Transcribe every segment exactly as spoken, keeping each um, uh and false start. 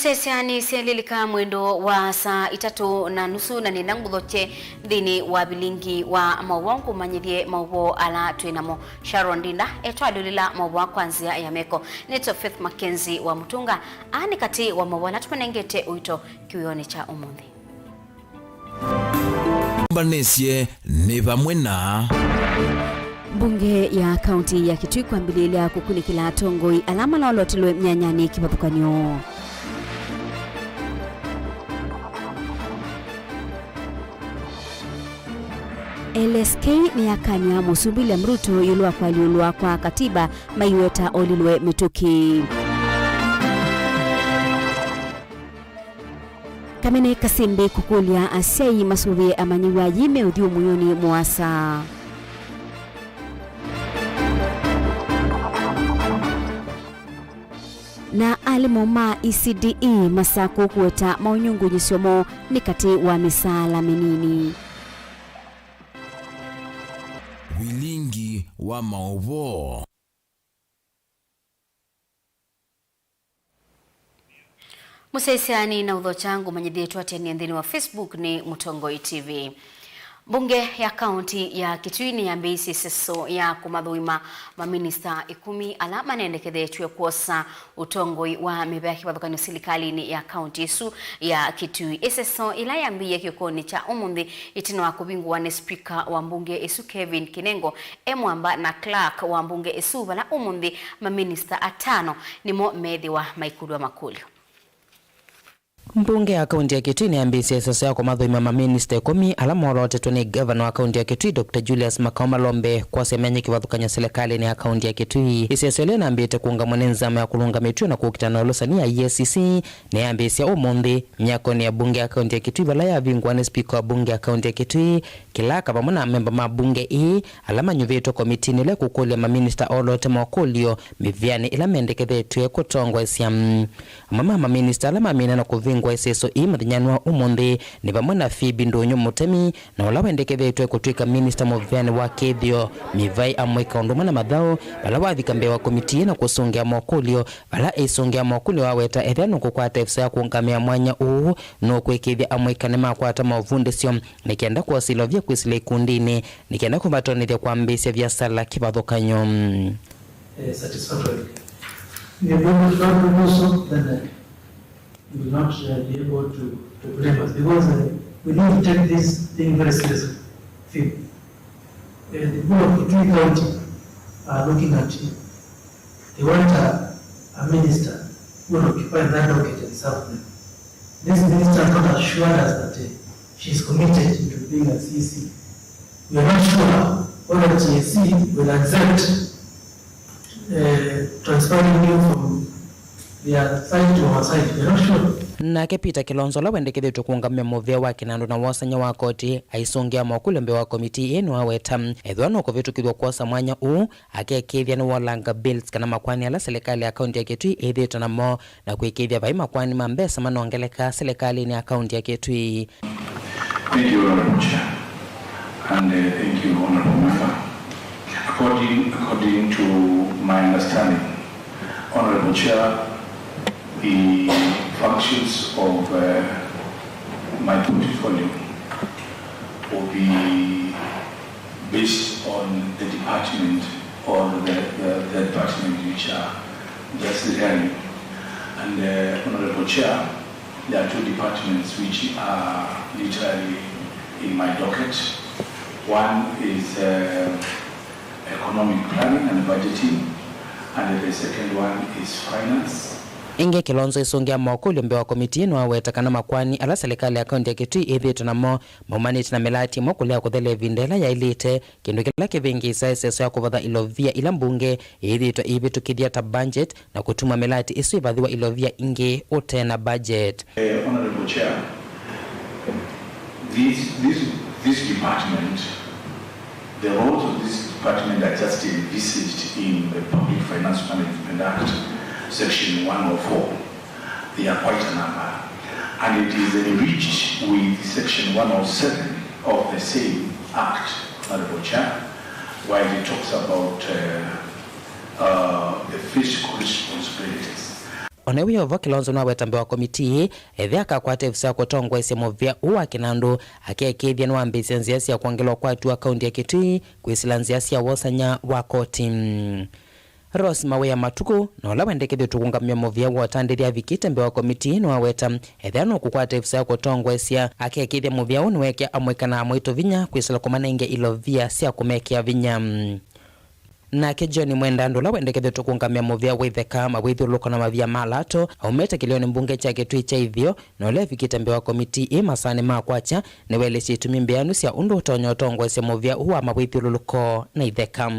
Sesya nĩsyelilika mwendo wa saa itatũ na nusu, na nĩenda ngũthokye nthĩnĩ wa vilingi wa maũvoo, ngũmanyĩthye maũvoo ala twĩ namo. Sharon Ndinda etwalũlĩla maũvoo kwa nzĩa ya meko. Nĩtwa Faith Mackenzie wa Mũtũnga. Aa nĩ katĩ wa maũvoo ala tũmanengete ũito kĩwĩonĩ kya ũmũnthĩ. Mbanĩsye nĩ vamwe na. Mbunge ya kaunti ya Kitui kwambĩlĩlya kũkunĩkĩla atongoi ala malolotelwe myanyanĩ kĩvathũkany'o. L S K nĩyakany'a Mũsumbĩ William Ruto ĩũlũ wa kũalyũlwa kwa katiba maiweta olilwe mĩtũkĩ. Kamene Kasindi kũkũlya asyai masũvĩe amanyĩw'a yi me ũthyũmũĩonĩ mũasa. Na alimũ ma E C D E masakũ kũweta maũnyungunyĩsyo moo nĩ katĩ wa mĩsaala mĩnini. Vilingi wa maũvoo. Mũsyaĩĩsya nĩ na ũthokya ngũmanyĩthĩtwe atĩ nĩ nthĩnĩ wa Facebook nĩ Mũtongoi T V. Mbunge ya kaunti ya Kitui nĩyambĩĩisye ĩseso ya kũmathũima maminista ĩkũmi ala manendekethetw'e kwosa ũtongoi wa mĩvĩa kĩvathũkany'o silikalĩnĩ ya kaunti ĩsu ya Kitui. Ĩseso ĩla yambĩĩe kĩokonĩ kya ũmũnthĩ ĩtina wa kũvingũwa nĩ spika wa mbunge ĩsu Kevin Kinengo e mwamba na clerk wa mbunge ĩsu, vala ũmũnthĩ maminista atano nĩmo meethĩwa maikũlw'a makũlyo. Mbunge ya kaunti ya Kitui nĩyambĩĩsye ĩseso ya kũmathũima maminista ĩkũmi ala molootetwe nĩ ngavana wa kaunti ya Kitui, Doctor Julius Makau Malombe, kwasya menyie kĩvathũkany'o silikalĩnĩ ya kaunti ya Kitui. Ĩseso ĩla ĩnambĩte kũũngamw'a nĩ nzama ya kũlũnga mĩtuo na kũkita na ũlũsani ya E A C C nĩyambĩĩsya ũmũnthĩ myakonĩ ya mbunge ya kaunti ya Kitui, vala yavingũwa nĩ spika wa mbunge ya kaunti ya Kitui, clerk vamwe na amemba ma mbunge ĩĩ ala manyuvĩtwe komitinĩ ĩla ĩkũkũlya maminista oloote mokũlyo mĩvĩanĩ ĩla mendekethetw'e kũtongoesya. Amwe ma maminista ala mamina na kũvingũa ĩseso ĩĩ mũthenyanĩ wa ũmũnthĩ nĩ vamwe na Phoebe Ndũnyũ Mũtemi, na ũla wendekethetw'e kũtw'ĩka minista mũvĩanĩ wa kĩthĩo, Mĩvai Amũika, ũndũ ũmwe na Mathaũ, vala wavika mbee wa komitii na kũsũngĩa mokũlyo, vala ĩsũngĩa mokũlyo waweta ethĩwa nũkũkwata ĩvisa ya kũũngamĩa mwanya ũũ, nũkwĩkĩĩthya Amũika nĩmakwata maũvundĩsyo nĩ kenda kwosa ilovia kwĩsĩla ikundinĩ, nĩ kenda kũvatonyethya kwambĩĩsya viasala kĩvathũkany'o. Eh, satisfactory. If we do not do so, then, uh, you will not, uh, be able to, to blame us, because, uh, we need to take this thing very seriously. Feel. Uh, the people of Kitui County are looking at you. They want a, a minister who will occupy that docket and serve them. This minister has not assured us that, uh, she is committed to being a C E C. We are not sure whether T S C will accept, eh, transferring you from their side to our side. We are not sure. Nake Peter Kilonzo, ũla wendekethĩtwe kũũngamĩa mũvĩa wa kĩnandũ na wosany'a wa koti, aisũngĩa mokũlyo mbee wa komitii ĩĩ nĩwaweta ethĩwa nũkũvĩtũkĩthw'a kwosa mwanya ũũ, akekĩĩthya nĩwolanga bills kana makoani ala silikalĩ ya kaunti ya Kitui ĩthĩĩtwe namo, na kwĩkĩĩthya vai makoani ma mbesa manongelekaa silikalĩnĩ ya kaunti ya Kitui. Thank you, Honorable Chair, and, uh, thank you, Honorable Member. According, according to my understanding, Honorable Chair, the functions of, uh, my portfolio will be based on the department or the, the, the department which are just running. And, uh, Honorable Chair, there are two departments which are literally in my docket. One is, uh, economic planning and budgeting, and the second one is finance. Ĩngĩ, Kilonzo aisũngĩa mokũlyo mbee wa komitii nĩwaweta kana makoani ala silikalĩ ya kaunti ya Kitui ĩthĩĩtwe namo maumanĩte na mĩlati ĩmwe kũlea kũthela ĩvinda ĩla yaĩlĩte, kĩndũ kĩla kĩvĩngĩĩsaa ĩseso ya kũvatha ilovia ila mbunge ĩĩthĩĩtwe ĩivĩtũkĩthya ta budget, na kũtuma mĩlati ĩsu ĩvathĩwa ilovia ingĩ ũte na budget. Eh, Honorable Chair, this, this, this department, the roles of this department are just envisaged in the Public Finance Management Act, Section one oh four. They are quite a number, and it is enriched with Section one oh seven of the same Act, Honorable Chair, while it talks about, uh, uh, the fiscal responsibilities. O na wĩ o vo, Kilonzo nĩwaweta mbee wa komitii ĩĩ ethĩa akakwata ĩvuso ya kũtongoesya mũvĩa ũũ wa kĩnandũ, akeekĩĩthya nĩwambĩĩsya nzĩa sya kwongelwa kwa atu a kaunti ya Kitui kwĩsĩla nzĩa sya wosany'a wa koti. Rose Mawĩa Matukũ, na ũla wendekethĩtwe kũũngamĩa mũvĩa wa ũtandĩthya avikĩte mbee wa komitii, nĩwaweta ethĩa nũkũkwata ĩvuso ya kũtongoesya, akeekĩĩthya mũvĩa ũũ nĩwekĩa amũika na amwaitũ vinya kwĩsĩla kũmanenga ilovia sya kũmekĩa vinya. Nake John Mwenda Andũ, ũla wendekethĩtwe kũũngamĩa mũvĩa wa itheka, mawĩthyũlũlũko na mavia ma lato, aumĩte kĩlĩonĩ mbunge kya Kitui kya Ithio, na ũla evikĩte mbee wa komitii ĩ masaanĩ ma kwakya, nĩwaelesye itumi mbĩanu sya ũndũ ũtonya ũtongoesya mũvĩa ũũ wa mawĩthyũlũlũko na itheka.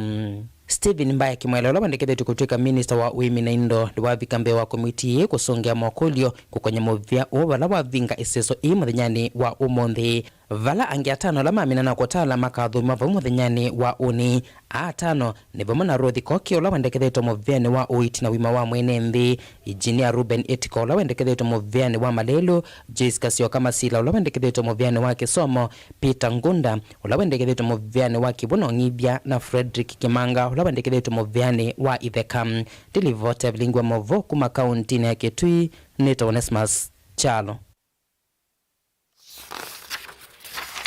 Stephen Mbaya Kimwele, ũla wendekethĩtwe kũtw'ĩka minista wa ũĩmi na indo, nĩwavika mbee wa komitii ĩĩ kũsũngĩa mokũlyo kũkony'a mũvĩa ũũ vala wavinga ĩseso ĩĩ mũthenyanĩ wa ũmũnthĩ. Vala angĩ atano ala mamina na kũtala makathũmwa vau mũthenyanĩ wa ũnĩ. Aa atano nĩ vamwe na Ruth Koki, ũla wendekethetwe mũvĩanĩ wa ũiiti na ũima wa mwene nthĩ, Engineer Reuben Etiko, ũla wendekethetwe mũvĩanĩ wa malelũ, Joyce Kasioka Masila, ũla wendekethetwe mũvĩanĩ wa kĩsomo, Peter Ngunda, ũla wendekethetwe mũvĩanĩ wa kĩw'ũ na ũng'ithya, na Frederick Kimanga, ũla wendekethetwe mũvĩanĩ wa itheka. Ndilivota ya vilingi wa maũvoo kuma kauntinĩ ya Kitui, nĩtawa Onesmus Kyalo.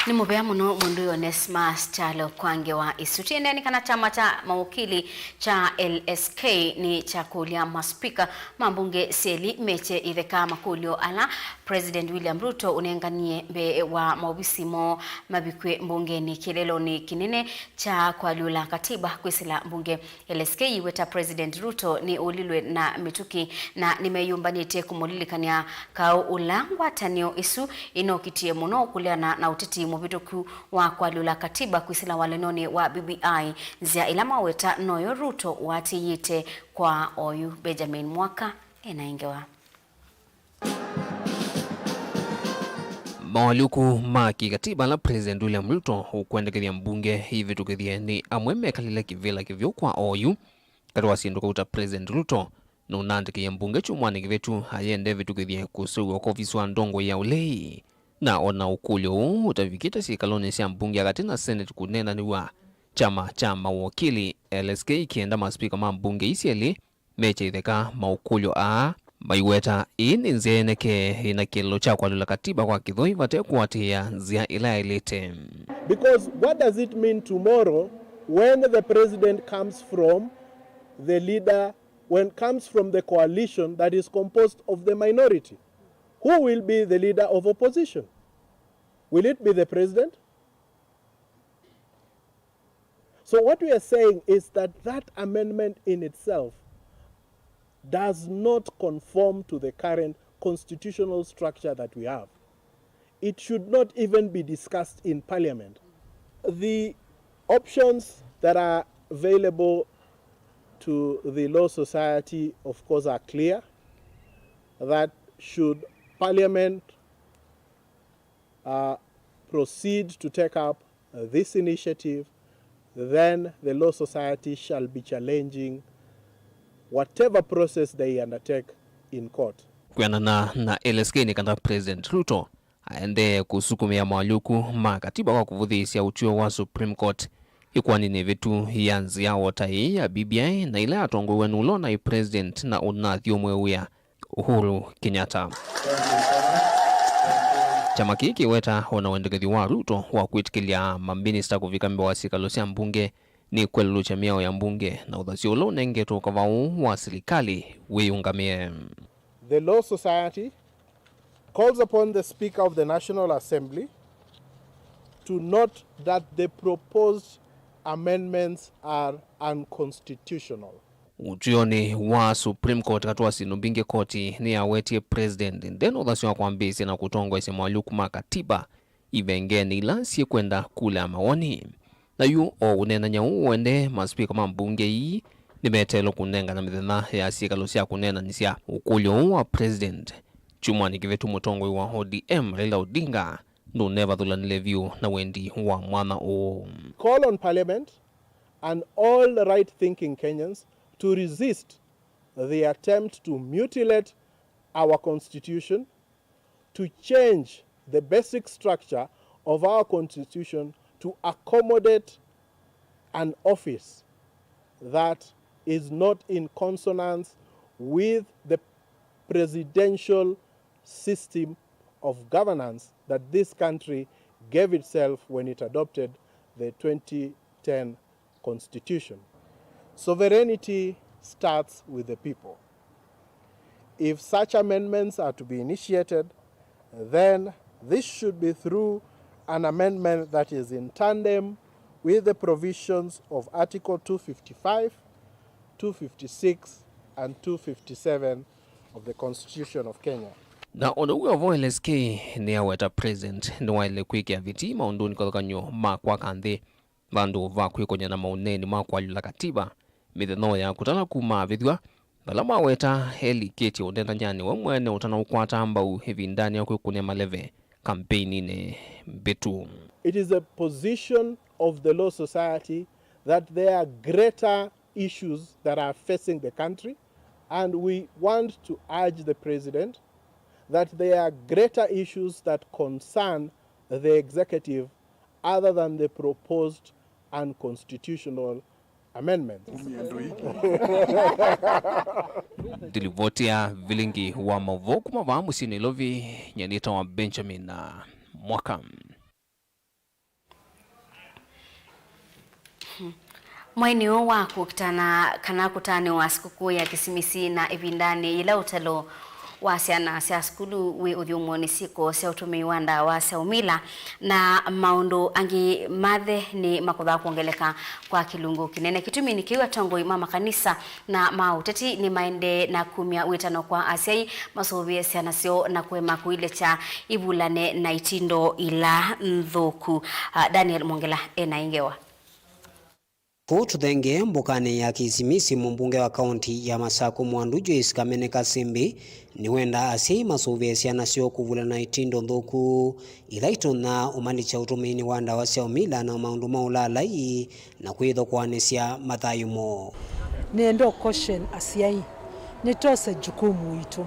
Nĩ mũvea mũno mũndũ ũyũ Onesmus Kyalo kwa ngewa ĩsu. Tũendeea nĩ kana kyama kya mawakili kya L S K nĩkyakũlya maspika ma mbunge syelĩ mekye itheka makũlyo ala President William Ruto ũnenganie mbee wa maovisi moo mavikw'e mbungenĩ kĩeleelonĩ kĩnene kya kũalyũla katiba kwĩsĩla mbunge. L S K iweta President Ruto nĩ ũlilwe na mĩtũkĩ na nĩmeyũmbanĩtye kũmũlilikany'a kaũ ũla ngwatanĩo ĩsu ĩnokitie mũno kũleana na ũteti mũvĩtũku wa kũalyũla katiba kwĩsĩla walanonĩ wa B B I, nzĩa ĩla maweta noyo Ruto ũatĩĩte kwa oyu. Benjamin Mwaka ena ngewa. Mawalyũku ma kĩkatiba ala President William Ruto ũkwendekethya mbunge ĩvĩtũkĩthye nĩ amwe mekalile kĩvĩla kĩvyũ kwa oyu. Katĩ wa syĩndũ kauta, President Ruto nũnaandĩkĩie mbunge kyumwanĩ kĩvĩtu ayenda ĩvĩtũkĩthye kũseũvw'a kwa ovisi wa ndongoi ya ũlei. Na o na ũkũlyo ũũ ũtavikĩte syĩkalonĩ sya mbunge ya katĩ na Senate kũneenanĩw'a, kyama kya mawakili L S K kĩenda maspika ma mbunge ii syelĩ mekye itheka maũkũlyo aa, maiweta ĩĩ nĩ nzĩa ĩnekee ĩna kĩeleelo kya kũalyũla katiba kwa kĩthoi vate kũatĩĩa nzĩa ĩla yaĩlĩte. Because what does it mean tomorrow when the president comes from the leader, when comes from the coalition that is composed of the minority? Who will be the leader of opposition? Will it be the president? So what we are saying is that that amendment in itself does not conform to the current constitutional structure that we have. It should not even be discussed in parliament. The options that are available to the Law Society, of course, are clear, that should parliament uh, proceed to take up uh, this initiative, then the Law Society shall be challenging whatever process they undertake in court. Kwĩanana na L S K nĩ kana President Ruto aendee kũsukumĩa mawalyũku ma katiba kwa kũvũthĩĩsya ũtw'o wa Supreme Court ĩkoaninĩ ĩvĩtu ya nzĩa o ta ĩĩ ya B B I na ĩla yatongoew'e nĩ ũla ũnaĩ President na ũnathi ũmwe wĩa Uhuru Kenyatta. Kyama kĩĩ kĩweta o na wendekethyo wa Ruto wa kwĩtĩkĩlya maminista kũvika mbee wa syĩkalo sya mbunge nĩ kwelũlũkya mĩao ya mbunge na ũthasyo ũla ũnengetwe ũkava ũũ wa silikalĩ wĩyũngamĩe. The Law Society calls upon the Speaker of the National Assembly to note that the proposed amendments are unconstitutional. Ũtw'ĩonĩ wa Supreme Court katĩ wa syĩndũ mbingĩ, koti nĩyawetie President ndena ũthasyo wa kwambĩĩsya na kũtongoesya mawalyũku ma katiba ivengenĩ ila syĩkwenda kula ya mawoni. Na yu o ũneenany'a ũũ ũendee, maspika ma mbunge ii nĩmeteelwe kũnengana mĩthenya ya syĩkalo sya kũneenanĩsya ũkũlyo ũũ wa President. Kyumwanĩ kĩvĩtu, mũtongoi wa O D M Raila Odinga ndũnevathũlanile vyũ na wendi wa mwanya ũũ. Call on Parliament and all right-thinking Kenyans to resist the attempt to mutilate our constitution, to change the basic structure of our constitution to accommodate an office that is not in consonance with the presidential system of governance that this country gave itself when it adopted the twenty ten Constitution. Sovereignty starts with the people. If such amendments are to be initiated, then this should be through an amendment that is in tandem with the provisions of Article two fifty-five, two fifty-six, and two fifty-seven of the Constitution of Kenya. Na ũndũ wĩ ovo, L S K nĩaweta President nĩwaĩle kwĩkĩa viti maũndũnĩ kĩvathũkany'o ma kwaka nthĩ, vandũ va kwĩkony'a na maũneeni ma kũalyũla kativa, mĩthenya ya kũtala kuma avĩthw'a, vala maweta elikĩtye ũnenanyanĩ we mwene ũtanaũkwata mbau ĩvindanĩ ya kwĩkũnĩa maleve kampeininĩ mbĩtu. It is a position of the Law Society that there are greater issues that are facing the country, and we want to urge the President that there are greater issues that concern the executive other than the proposed unconstitutional amendments. Ndilivoti ya vilingi wa maũvoo kuma vaa mũsyĩ Nairobi, nyie nĩtawa Benjamin Mwaka. Mwainĩ ũũ wa kũkitana kana kũtanĩwa sikũkũ ya Kĩsimisi na ĩvindanĩ yĩla ũtalo wa syana sya sukulu wĩ ũthyũmũonĩ syĩko sya ũtũmĩi wa ndawa sya ũmila na maũndũ angĩ mathe nĩ makũthaa kwongeleka kwa kĩlungu kĩnene. Kĩtumi nĩ kĩu, atongoi ma makanisa na ma ũteti nĩmaendee na kumya wĩtano kwa asyai masũvĩe syana syoo na kũema kũilekya ivulane na itindo ila nthũku. Ah, Daniel Mwongela ena ĩ ngewa. Kũu Tũthenge, mbokanĩ ya Kĩsimisi, mũmbunge wa kaunti ya Masakũ Mwandu Joyce Kamene Kasimbi nĩwendaa asyai masũvĩe syana syoo kũvulana na itindo nthũku ila itonya ũmalikya ũtũmĩinĩ wa ndawa sya ũmila na maũndũ ma ũlaalai na kwĩthokwanĩsya mathayũ moo. Nĩenda ũ caution asyai, nĩtose jukumu yitũ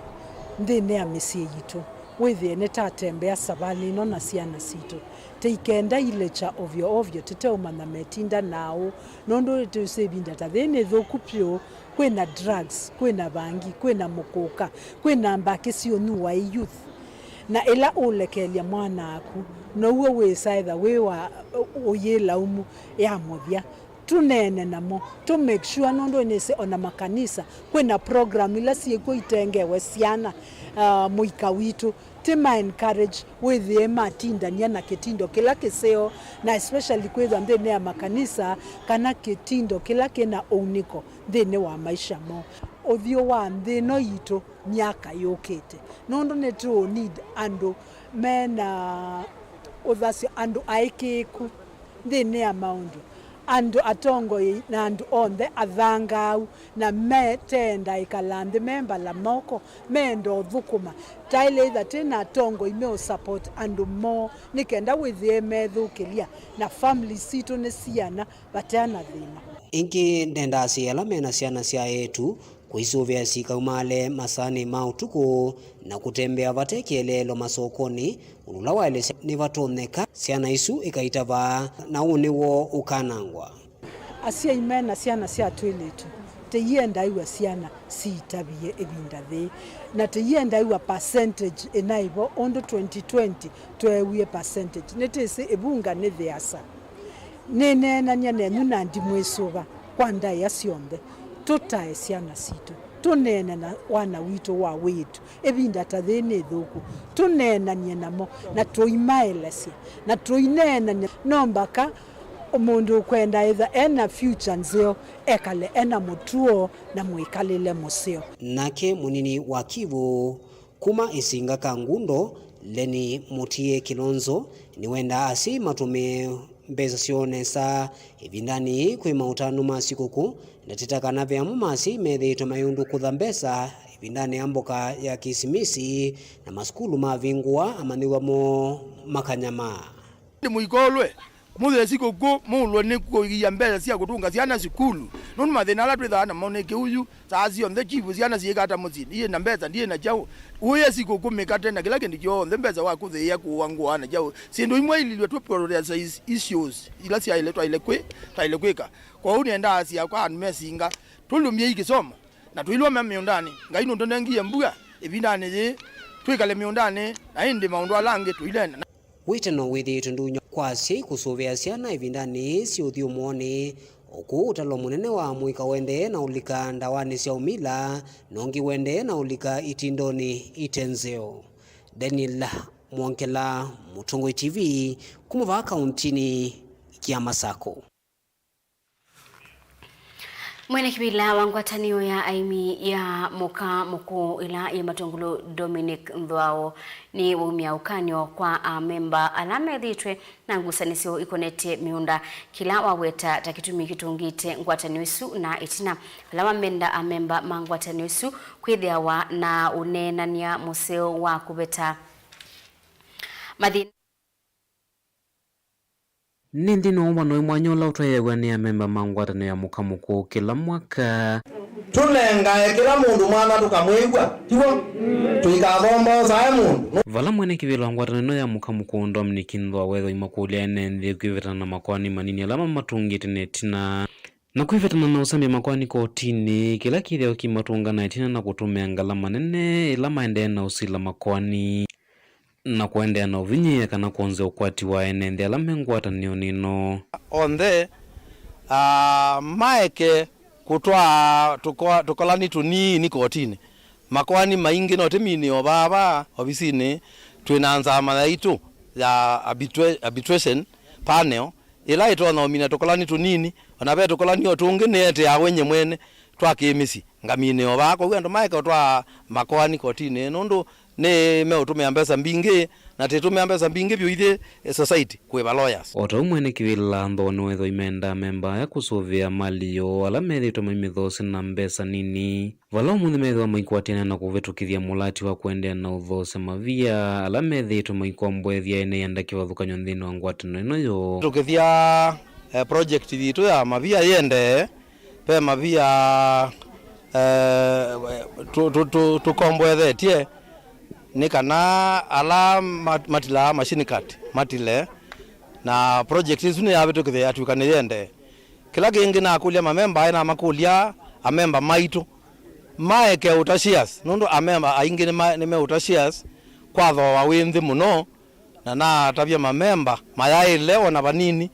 nthĩnĩ ya mĩsyĩ yitũ, wĩthĩe nĩtatembea savalĩ ĩno na syana sitũ, tĩikenda ilekya ovyo ovyo tũteũmanya metinda naũ, nũndũ tũsĩ ĩvinda ta yĩĩ nĩ thũku vyũ, kwĩna drugs, kwĩna vangi, kwĩna mũkũka, kwĩna mbakĩ siũnyuwa ĩ youth. Na ĩla ũlekelya mwana aku, now'o wĩsa etha wĩ wa ũyĩlaumu ya mũthya. Tũneene namo, tũ make sure, nũndũ nĩsĩ ona makanisa kwĩna program ila syĩkw'o itengewe syana, ah, mũika witũ, tĩ ma encourage wĩthĩe matindany'a na kĩtindo kĩla kĩseo, na especially kwĩthwa nthĩnĩ ya makanisa kana kĩtindo kĩla kĩna ũunĩko nthĩnĩ wa maisha moo. Ũthyũ wa nthĩ ĩno yitũ myaka yũkĩte, nũndũ nĩtũ need andũ mena ũthasyo, andũ aĩkĩĩku nthĩnĩ ya maũndũ, andũ atongoi na andũ onthe athangaau, na metenda ĩkala nthĩ me mbala moko, meenda ũthũkũma. Taĩle ĩtha twĩ na atongoi me ũ support andũ moo, nĩ kenda wĩthĩe methũkĩlya, na family sitũ nĩ siana vateana thĩna. Ĩngĩ, ndendaa asyai ala mena syana sya eĩtu kũisũvĩa sikaumaale masaanĩ ma ũtukũ na kũtembea vate kĩeleelo masokonĩ, ũndũ ũla waelesya nĩvatonyeka syana isu ikaitavaa na ũnĩ woo ũkanangwa. Asyai mena syana sya twĩlĩtu, tĩiendaĩw'a syana siitavie ĩvinda yĩĩ, na tĩiendaĩw'a percentage ĩnaĩ vo ũndũ twenty twenty tweewie percentage. Nĩtwĩsĩ ĩvunga nĩ yĩasa. Nĩneenany'a nenyu na ndimwĩsũva kwa ndaĩa syonthe. Tũtae syana sitũ. Tũneene na wana witũ wa wĩĩtu. Ĩvinda ta yĩĩ nĩ ĩthũku. Tũneenany'e namo na tũimaelesya na tũineenany'a. No mbaka mũndũ ũkwenda ĩtha ena future nzeo, ekale ena mũtuo na mwĩkalĩle mũseo. Nake mũnini wa Kivu kuma Ĩsinga Kangundo, Lenny Mutie Kilonzo, nĩwendaa asyai matũmĩe mbesa syoo nesa ĩvindanĩ yĩĩ kwĩ maũtanu ma sikũkũ. Ndatĩta kana ve amwe ma asyai methĩĩtwe mayũndũkũtha mbesa ĩvindanĩ ya mboka ya Kĩsimisi na masukulu mavingũa, amanyĩw'a moo makanyamaa. Nĩ mũikolwe, mũthĩ sikũkũ mũulwe nĩ kũia mbesa sya kũtũnga syana sukulu, nũndũ mathĩna ala twĩthaa namo nĩ kĩuyu. Saa syonthe chifu, syana syĩka ata mũsyĩ? Ndiĩ na mbesa, ndiĩ na kyaũ. Ũye sikũkũ, mĩkate na kĩla kĩndũ kyonthe, mbesa wa kũthĩĩa, kũũa ngũa na kyaũ. Syĩndũ imwe ililwe tũ prioritize issues ila syaĩle, twaĩle kwĩ, twaĩle kwĩka. Kwoou nĩendaa asyai kwa andũ me Ĩsinga, tũlũmyei kĩsomo na tũilũma mĩũndanĩ. Ngai nũtũnengie mbua, Ĩvindanĩ yĩĩ, twĩkale mĩũndanĩ, na ĩndĩ maũndũ ala angĩ tũilenda. Wĩtano wĩthĩĩtwe ndunywa kwa asyai kũsũvĩa syana ĩvindanĩ yĩĩ syĩ ũthyũmũonĩ. Ũkũũ ũtalo mũnene wa mũika ũendee na ũlika ndawanĩ sya ũmila, na ũngĩ ũendee na ũlika itindonĩ ite nzeo. Daniel Mwongela, Mũtongoi T V, kuma vaa kauntinĩ ya Masakũ. Mwene kĩvĩla wa ngwatanĩo ya aĩmi ya mũka mũkũũ ĩla yĩ Matũngũlũ, Dominic Nthwao, nĩ waumya ũkany'o kwa amemba ala methĩĩtwe na ngusanĩsyo ikonetye mĩũnda, kĩla waweta ta kĩtumi kĩtũngĩte ngwatanĩo ĩsu na ĩtina, vala wamenda amemba ma ngwatanĩo ĩsu kwĩthĩawa na ũneenany'a mũseo wa kũveta mathĩna. Nĩ nthĩnĩ wa ũvano wĩ mwanya ũla ũtwaĩaw'a nĩ amemba ma ngwatanĩo ya mũka mũkũũ kĩla mwaka. Tũnengae kĩla mũndũ mwanya tũkamwĩw'a, tiw'o? Tũikathombosae mũndũ. Vala mwene kĩvĩla wa ngwatanĩo ĩno ya mũka mũkũũ Dominic Nthwao wethwa imakũlya ene nthĩ kwĩvetana na makoani manini ala mamatũngĩte na ĩtina, na kwĩvetana na ũsambya makoani kotinĩ, kĩla kĩthĩawa kĩmatũnga na ĩtina na kũtũmĩa ngalama nene ĩla maendee na ũsila makoani. Na kũendeea na ũvinyĩĩa kana kwonzea ũkwati wa ene nthĩ ala me ngwatanĩonĩ ĩno. Onthe, ah, maeke kũtwaa tũkoa-, tũkolani tũnini kotinĩ. Makoani maingĩ no tĩminĩe o vaa vaa ovisinĩ twĩ na nzama yaitũ ya arbitra-, arbitration panel, ĩla ĩtonya ũmina tũkolani tũnini, o na ve tũkolani o tũngĩ nĩeteawe nye mwene twa kĩmĩsyĩ ngaminĩe o vaa. Kwoou andũ maeke ũtwaa makoani kotinĩ nũndũ nĩ meũtũmĩa mbesa mbingĩ, na tĩtũmĩa mbesa mbingĩ vyũ ithyĩ, eh, society kũĩva lawyers. O ta ũu mwene kĩvĩla Nthwao nĩwethwa imendaa memba aya kũsũvĩa mali yoo ala methĩĩtwe maimĩthoosya na mbesa nini, vala ũmũnthĩ methĩwa maikwatĩanĩa na kũvĩtũkĩthya mũlati wa kũendeea na ũthoosya mavia ala methĩĩtwe maikomboethya ene ianda kĩvathũkany'o nthĩnĩ wa ngwatanĩo ĩno yoo. Tũkĩthya, eh, project yitũ ya mavia yĩendee, ve mavia, eh, tũ-, tũ-, tũ-, tũkomboethetye nĩ kana ala ma-, matilaa machine cut matile, na project ĩsu nĩyavĩtũkĩthya yatw'ĩka nĩyĩendee. Kĩla kĩngĩ nakũlya mamemba aĩ namakũlya amemba maitũ maeke ũta shares, nũndũ amemba aingĩ nĩma-, nĩmeũta shares kwa thooa wĩ nthĩ mũno, na natavya mamemba mayaĩle o na vanini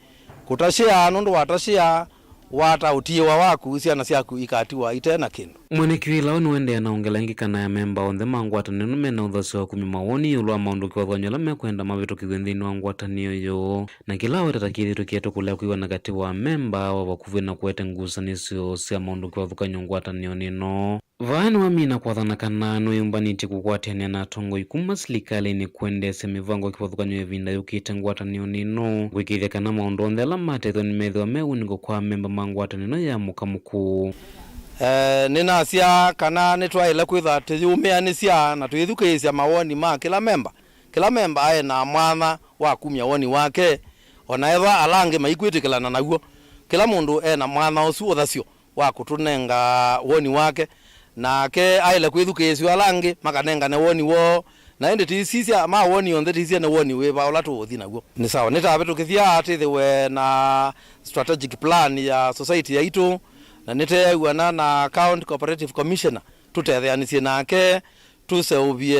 kũta share, nũndũ wata share wata ũtiĩwa waku, syana syaku ikatiwa ite na kĩndũ. Mwene kĩvĩla ũũ nĩũendeea na ũngela ĩngĩ kana amemba onthe ma ngwatanĩo nĩmena ũthasyo wa kumya mawoni ĩũlũ wa maũndũ kĩvathũkany'o ala mekwenda mavĩtũkĩthw'e nthĩnĩ wa ngwatanĩo yoo, na kĩla aweta ta kĩthĩtwe kĩetwe kũlea kwĩw'ana katĩ wa amemba wa vakuvĩ na kũete ngusanĩsyo sya maũndũ kĩvathũkany'o ngwatanĩonĩ ĩno. Vaa nĩwamina kwathana kana nũyũmbanĩtye kũkwatĩanĩa na atongoi kuma silikalĩnĩ kwendeesya mĩvango kĩvathũkany'o ĩvinda yũkĩte ngwatanĩonĩ ĩno, kwĩkĩĩthya kana maũndũ onthe ala matethw'a nĩmethĩwa me wunĩko kwa amemba ma ngwatanĩo ĩno ya mũka mũkũũ. Eh, nĩnasya kana nĩtwaĩle kwĩthwa tũyĩũmĩanĩsya na tũyĩthukĩĩsya mawoni ma kĩla memba. Kĩla memba aĩ na mwanya wa kumya woni wake, o na ethwa ala angĩ maikwĩtĩkĩlana naw'o. Kĩla mũndũ e na mwanya ũsu ũthasyo wa kũtũnenga woni wake, nake aĩle kwĩthukĩĩsya ala angĩ makanengane woni woo. Na ĩndĩ tĩsisya ma woni onthe, tĩsisya nĩ woni wĩva ũla tũũthi naw'o. Nĩ sawa, nĩtavĩtũkĩthya tĩthĩwe na strategic plan ya society yaitũ, na nĩteew'ana na County Cooperative Commissioner tũtetheanĩsye nake tũseũvye,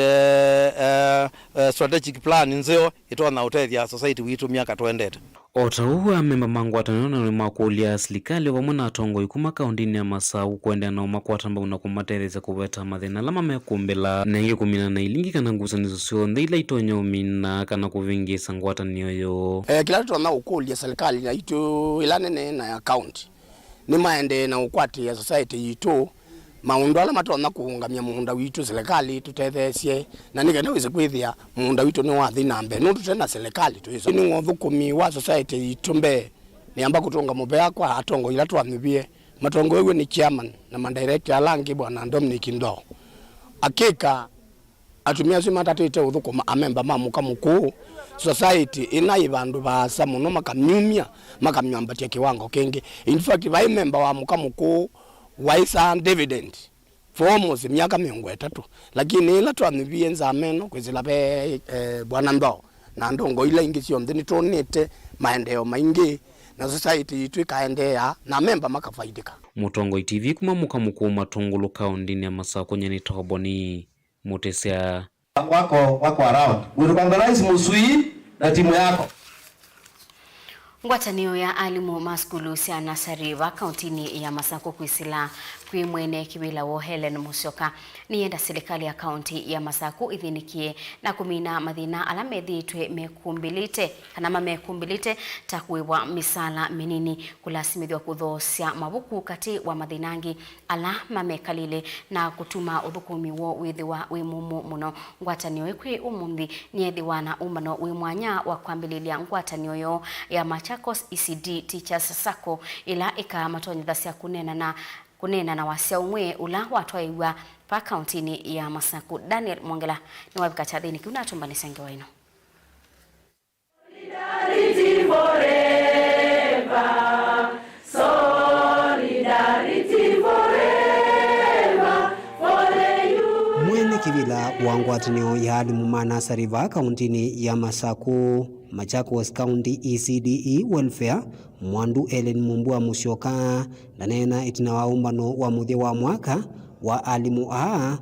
eh, eh, strategic plan nzeo ĩtonya ũtethya society witũ myaka tũendete. O ta ũu, amemba ma ngwatanĩo nao nĩmakũlya silikalĩ o vamwe na atongoi kuma kaũntĩnĩ ya Masaku kũendeea na ũmakwata mbau na kũmatetheesya kũveta mathĩna ala mamekũmbĩla, na ĩngĩ kũmina na ilingi kana ngusanĩsyo syonthe ila itonya ũmina kana kũvĩngĩĩsa ngwatanĩo yoo. Eh, kĩla tũtonya ũkũlya silikalĩ yaitũ ĩla nene na ya kaũntĩ, nĩmaendee na ũkwatĩĩa society yitũ maũndũ ala matonya kũũngamya mũũnda witũ, silikalĩ ĩtũtetheesye, na nĩ kenda wĩse kwĩthĩa mũũnda witũ nĩwathi na mbee, nũndũ tũte na silikalĩ twĩsũ. Nĩ ũthũkũmi wa society yitũ mbee, nĩamba kũtũnga mũvea kwa atongoi ila twanyuvie, matongoew'e nĩ chairman na madirector ala angĩ, Bwana Dominic Ndoo. Akĩka Atumĩa asu matatĩte ũthũkũma amemba ma mũka mũkũũ, society ĩna yĩ vandũ vaasa mũno, makamyumya, makamyambatya kĩwango kĩngĩ. In fact, vai memba wa mũka mũkũũ waĩsaa dividend for almost myaka mĩongo ĩtatũ, lakini ĩla twanyuvie nzama ĩno kwĩsĩla ve, eh, Bwana Ndoo na ndongo ila ingĩ syonthe, nĩtwonete maendeeo maingĩ na society yitũ ĩkaendeea na amemba makafaidĩka. Mũtongoi T V kuma mũka mũkũũ Matũngũlũ kaũndĩnĩ ya Masaku, nyie nĩ Toboni. Mutisya. Wako, wako around. We recognize Musui na timu yako. Ngwatanĩo ya alimũ ma sukulu sya nasarĩ va kauntinĩ ya Masakũ kwĩsĩla kwĩ mwene kĩvĩla woo Hellen Musyoka nĩyenda silikalĩ ya kaunti ya Masakũ ĩthĩnĩkĩe na kũmina mathĩna ala methĩĩtwe mekũmbĩlĩte kana mamekũmbĩlĩte, ta kũĩvwa mĩsaala mĩnini, kũlasimĩthw'a kũthoosya mavuku, katĩ wa mathĩna angĩ ala mamekalĩle, na kũtuma ũthũkũmi woo wĩthĩwa wĩ mũmũ mũno. Ngwatanĩo ĩkwĩ ũmũnthĩ nĩyethĩwa na ũmbano wĩ mwanya wa kwambĩlĩlya ngwatanĩo yoo ya Machakos E C D Teachers Sacco, ĩla ĩkamatonyethasya kũneena na, kũneena na wasya ũmwe ũla watwaĩw'a va kauntinĩ ya Masakũ. Daniel Mwongela nĩwavika kyathĩnĩ kĩu na atũmbanĩsya ngewa ĩno. Solidarity forever. Solidarity forever for the youth. Mwene kĩvĩla wa ngwatanĩo ya alimũ ma nasarĩ va kauntinĩ ya Masakũ, Machakos County E C D E Welfare, Mwandu Ellen Mumbua Musyoka, ndaneena ĩtina wa ũmbano wa mũthya wa mwaka wa alimũ aa,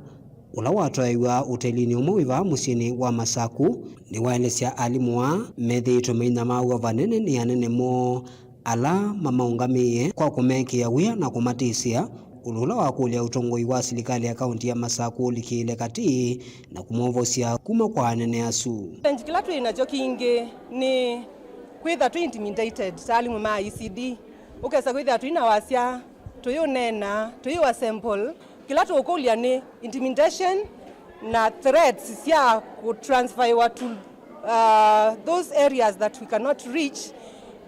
ũla watwaĩw'a ũtelinĩ ũmwe wĩ vaa mũsyĩnĩ wa Masakũ, nĩwaelesya alimũ aa methĩĩtwe mainyamaaw'a vanene nĩ anene moo ala mamaũngamĩe kwa kũmekĩa wĩa na kũmatĩsĩa, ũndũ ũla wakũlya ũtongoi wa silikalĩ ya kaunti ya Masakũ ũlikĩĩle katĩ na kũmovosya kuma kwa anene asu. Challenge kĩla twĩ nakyo kingĩ nĩ kwĩtha twĩ intimidated ta alimũ ma E C D. Ũkesa kwĩthĩa twĩ na wasya, tũyũneena, tũyũ assemble, kĩla tũũkũlya nĩ intimidation na threats sya kũtransferiwa to, uh, those areas that we cannot reach,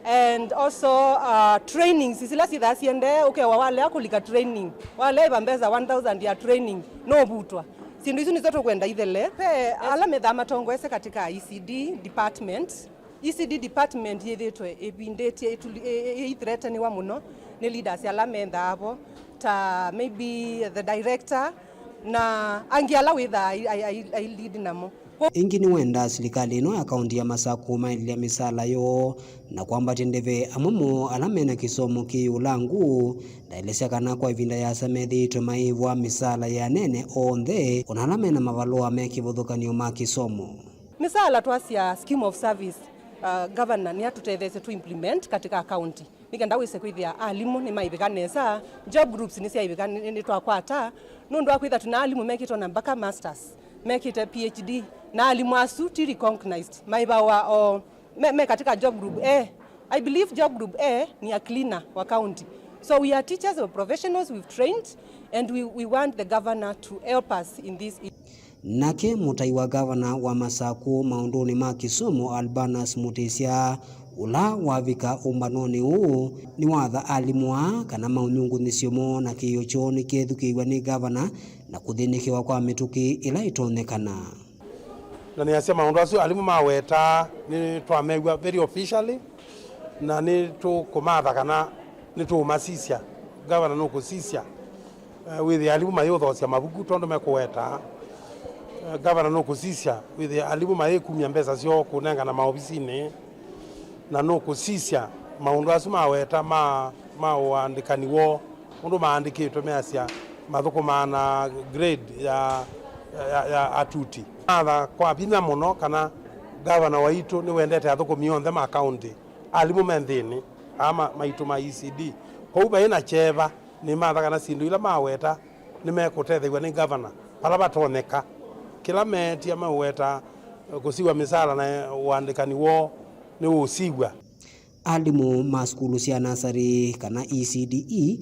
and also, uh, trainings sila syĩthaa siendee, ũkewa walea kũlika training, walea ĩva mbesa one thousand ya training, nũvutwa. Syĩndũ isu nĩsyo tũkwenda ithele. Ve ala methaa matongoesye katika E C D department, E C D department yĩthĩtwe ĩvindĩtye ĩtuli-, ĩ-, ĩ-, ĩithreateniwa mũno nĩ leaders ala mendaa vo, ta maybe the director na angĩ ala wĩthaa ai, ai, ai, ai lead namo. Ĩngĩ nĩwendaa silikalĩ ĩno ya kaunti ya Masakũ kũmaĩlĩlya mĩsaala yoo na kwambatya ndeve amwe moo ala mena kĩsomo kĩ ũlangu. Ndaelesya kana kwa ĩvinda yasa methĩĩtwe maĩvwa mĩsaala ya anene onthe, ona ala mena mavalũa me kĩvathũkany'o ma kĩsomo. Mĩsaala twasya scheme of service, uh, governor nĩatũtetheesye tũ implement katika county, nĩ kenda wĩse kwĩthĩa alimũ nĩmaĩvĩka nesa, job groups nĩsyaĩvĩka, nĩ, nĩ, nĩtwakwata, nũndũ wa kwĩthĩa twĩ na alimũ mekĩte ona mpaka masters, mekĩte P H D, na alimũ asu ti recognized, maĩvawa o me, me katika job group A. I believe job group A ni a cleaner wa county. So we are teachers, we are professionals, we've trained, and we, we want the governor to help us in this. Nake mũtai wa gavana wa Masakũ maũndũnĩ ma kĩsomo, Albanus Mutisya, ũla wavika ũmbanonĩ ũũ, nĩwatha alimũ aa kana maũnyungunyĩsyo moo na kĩĩo kyoo nĩkethukĩĩw'a nĩ gavana na kũthĩnĩkĩwa kwa mĩtũkĩ ĩla ĩtonyekana. Na nĩasya maũndũ asu alimũ mawetaa nĩtwamew'a very officially, na nĩtũkũmatha kana nĩtũũmasisya. Gavana nũkũsisya, eh, wĩthĩa alimũ mayĩũthoosya mavuku tondũ mekũwetaa. Eh, gavana nũkũsisya wĩthĩa alimũ mayĩkumya mbesa syoo kũnengana maovisinĩ, na nũkũsisya maũndũ asu maweta ma, ma ũandĩkani woo. Ũndũ maandĩkĩtwe measya mathũkũmaa na grade ya, ya, ya atuti. Atha kwa vinya mũno kana gavana waitũ nĩwendete athũkũmi onthe ma kaũntĩ, alimũ me nthĩnĩ, aa ma, maitũ ma E C D. Kwoou vai na kyeva, nĩmatha kana syĩndũ ila maweta nĩmekũtetheew'a nĩ gavana vala vatonyeka. Kĩla meetie meũweta kũsiw'a mĩsaala na ũandĩkani woo nĩũũsiw'a. Alimũ ma sukulu sya nasarĩ kana E C D E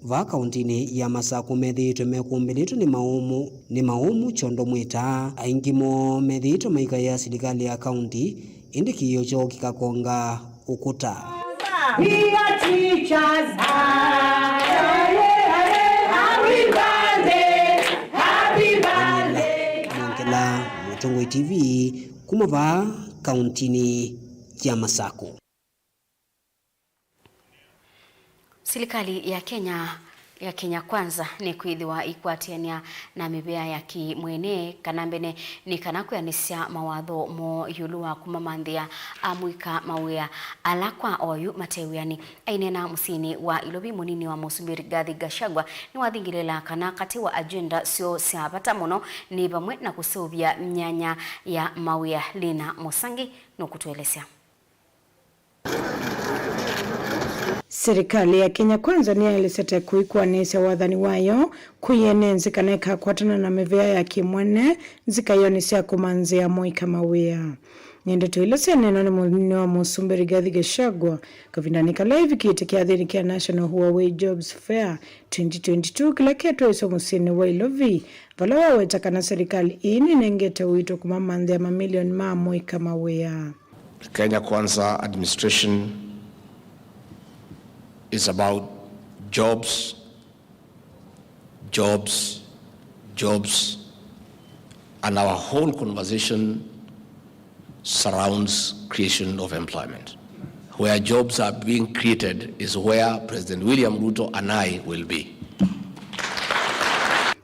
vaa kaũntĩnĩ ya Masakũ methĩĩtwe mekũmbĩlĩtwe nĩ maũmũ, nĩ maũmũ kyondo mwĩtaa. Aingĩ moo methĩĩtwe maikaĩa silikalĩ ya kaũntĩ, ĩndĩ kĩĩo kyoo kĩkakonga ũkũta. We are teachers. Happy birthday, happy birthday. Mwongela, Mũtongoi T V, kuma vaa kaũntĩnĩ ya Masakũ. Silikalĩ ya Kenya Ya Kenya Kwanza nĩkwĩthĩwa ĩkwatĩanĩa na mĩvĩa ya kĩ-mwene kana mbene nĩ kana kwĩanĩsya mawatho moo ĩũlũ wa kũmamanthĩa amũika mawĩa ala kwa oyu mate wĩanĩ. Aineena mũsyĩnĩ wa Ilovi, mũnini wa mũsumbĩ Rigathi Gachagua nĩwathingĩlĩĩla kana katĩ wa agenda syoo sya vata mũno nĩ vamwe na kũseũvya myanya ya mawĩa. Lina Mũsangi nũkũtũelesya. Serikali ya Kenya Kwanza nĩyaelesete kũikũanĩsya wathani wayo kwĩ ene nzĩ kana ĩkakwatana na mĩvĩa ya kĩ-mwene nzikayonĩ sya kũmanthĩa amũika mawĩa. Nĩ ndeto ila syaneenwa nĩ mũnini wa mũsumbĩ Rigathi Gachagua kavindanĩ kala evikĩte kyathĩnĩ kya National Huawei Jobs Fair twenty twenty-two kĩla ketwaĩswe mũsyĩnĩ wa Ilovi, vala waweta kana serikali ĩĩ nĩnengete ũito kũmamanthĩa mamilioni ma amũika mawĩa. The Kenya Kwanza administration is about jobs, jobs, jobs, and our whole conversation surrounds creation of employment. Where jobs are being created is where President William Ruto and I will be.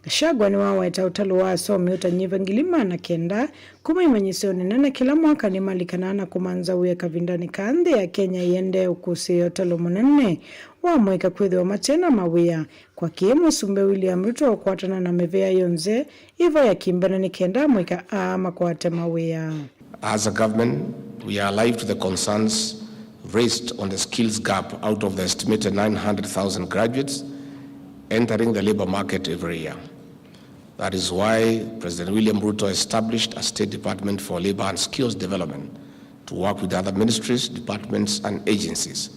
Gachagua nĩwaweta ũtalo wa asomi ũtanyĩva ngili maana kenda kuma imanyĩsyonĩ nene kĩla mwaka nĩmalikanaa na kũmantha wĩa kavindanĩ kaa nthĩ ya Kenya ĩendee ũkũsĩĩa ũtalo mũnene wa amũika kwĩthĩwa mate na mawĩa. Kwa kĩĩ mũsumbĩ William Ruto ũkwatana na mĩvĩa yonthe ĩvo ya kĩmbene nĩ kenda amũika aa makwate mawĩa. As a government, we are alive to the concerns raised on the skills gap out of the estimated nine hundred thousand graduates entering the labor market every year. That is why President William Ruto established a State Department for Labor and Skills Development to work with other ministries, departments, and agencies,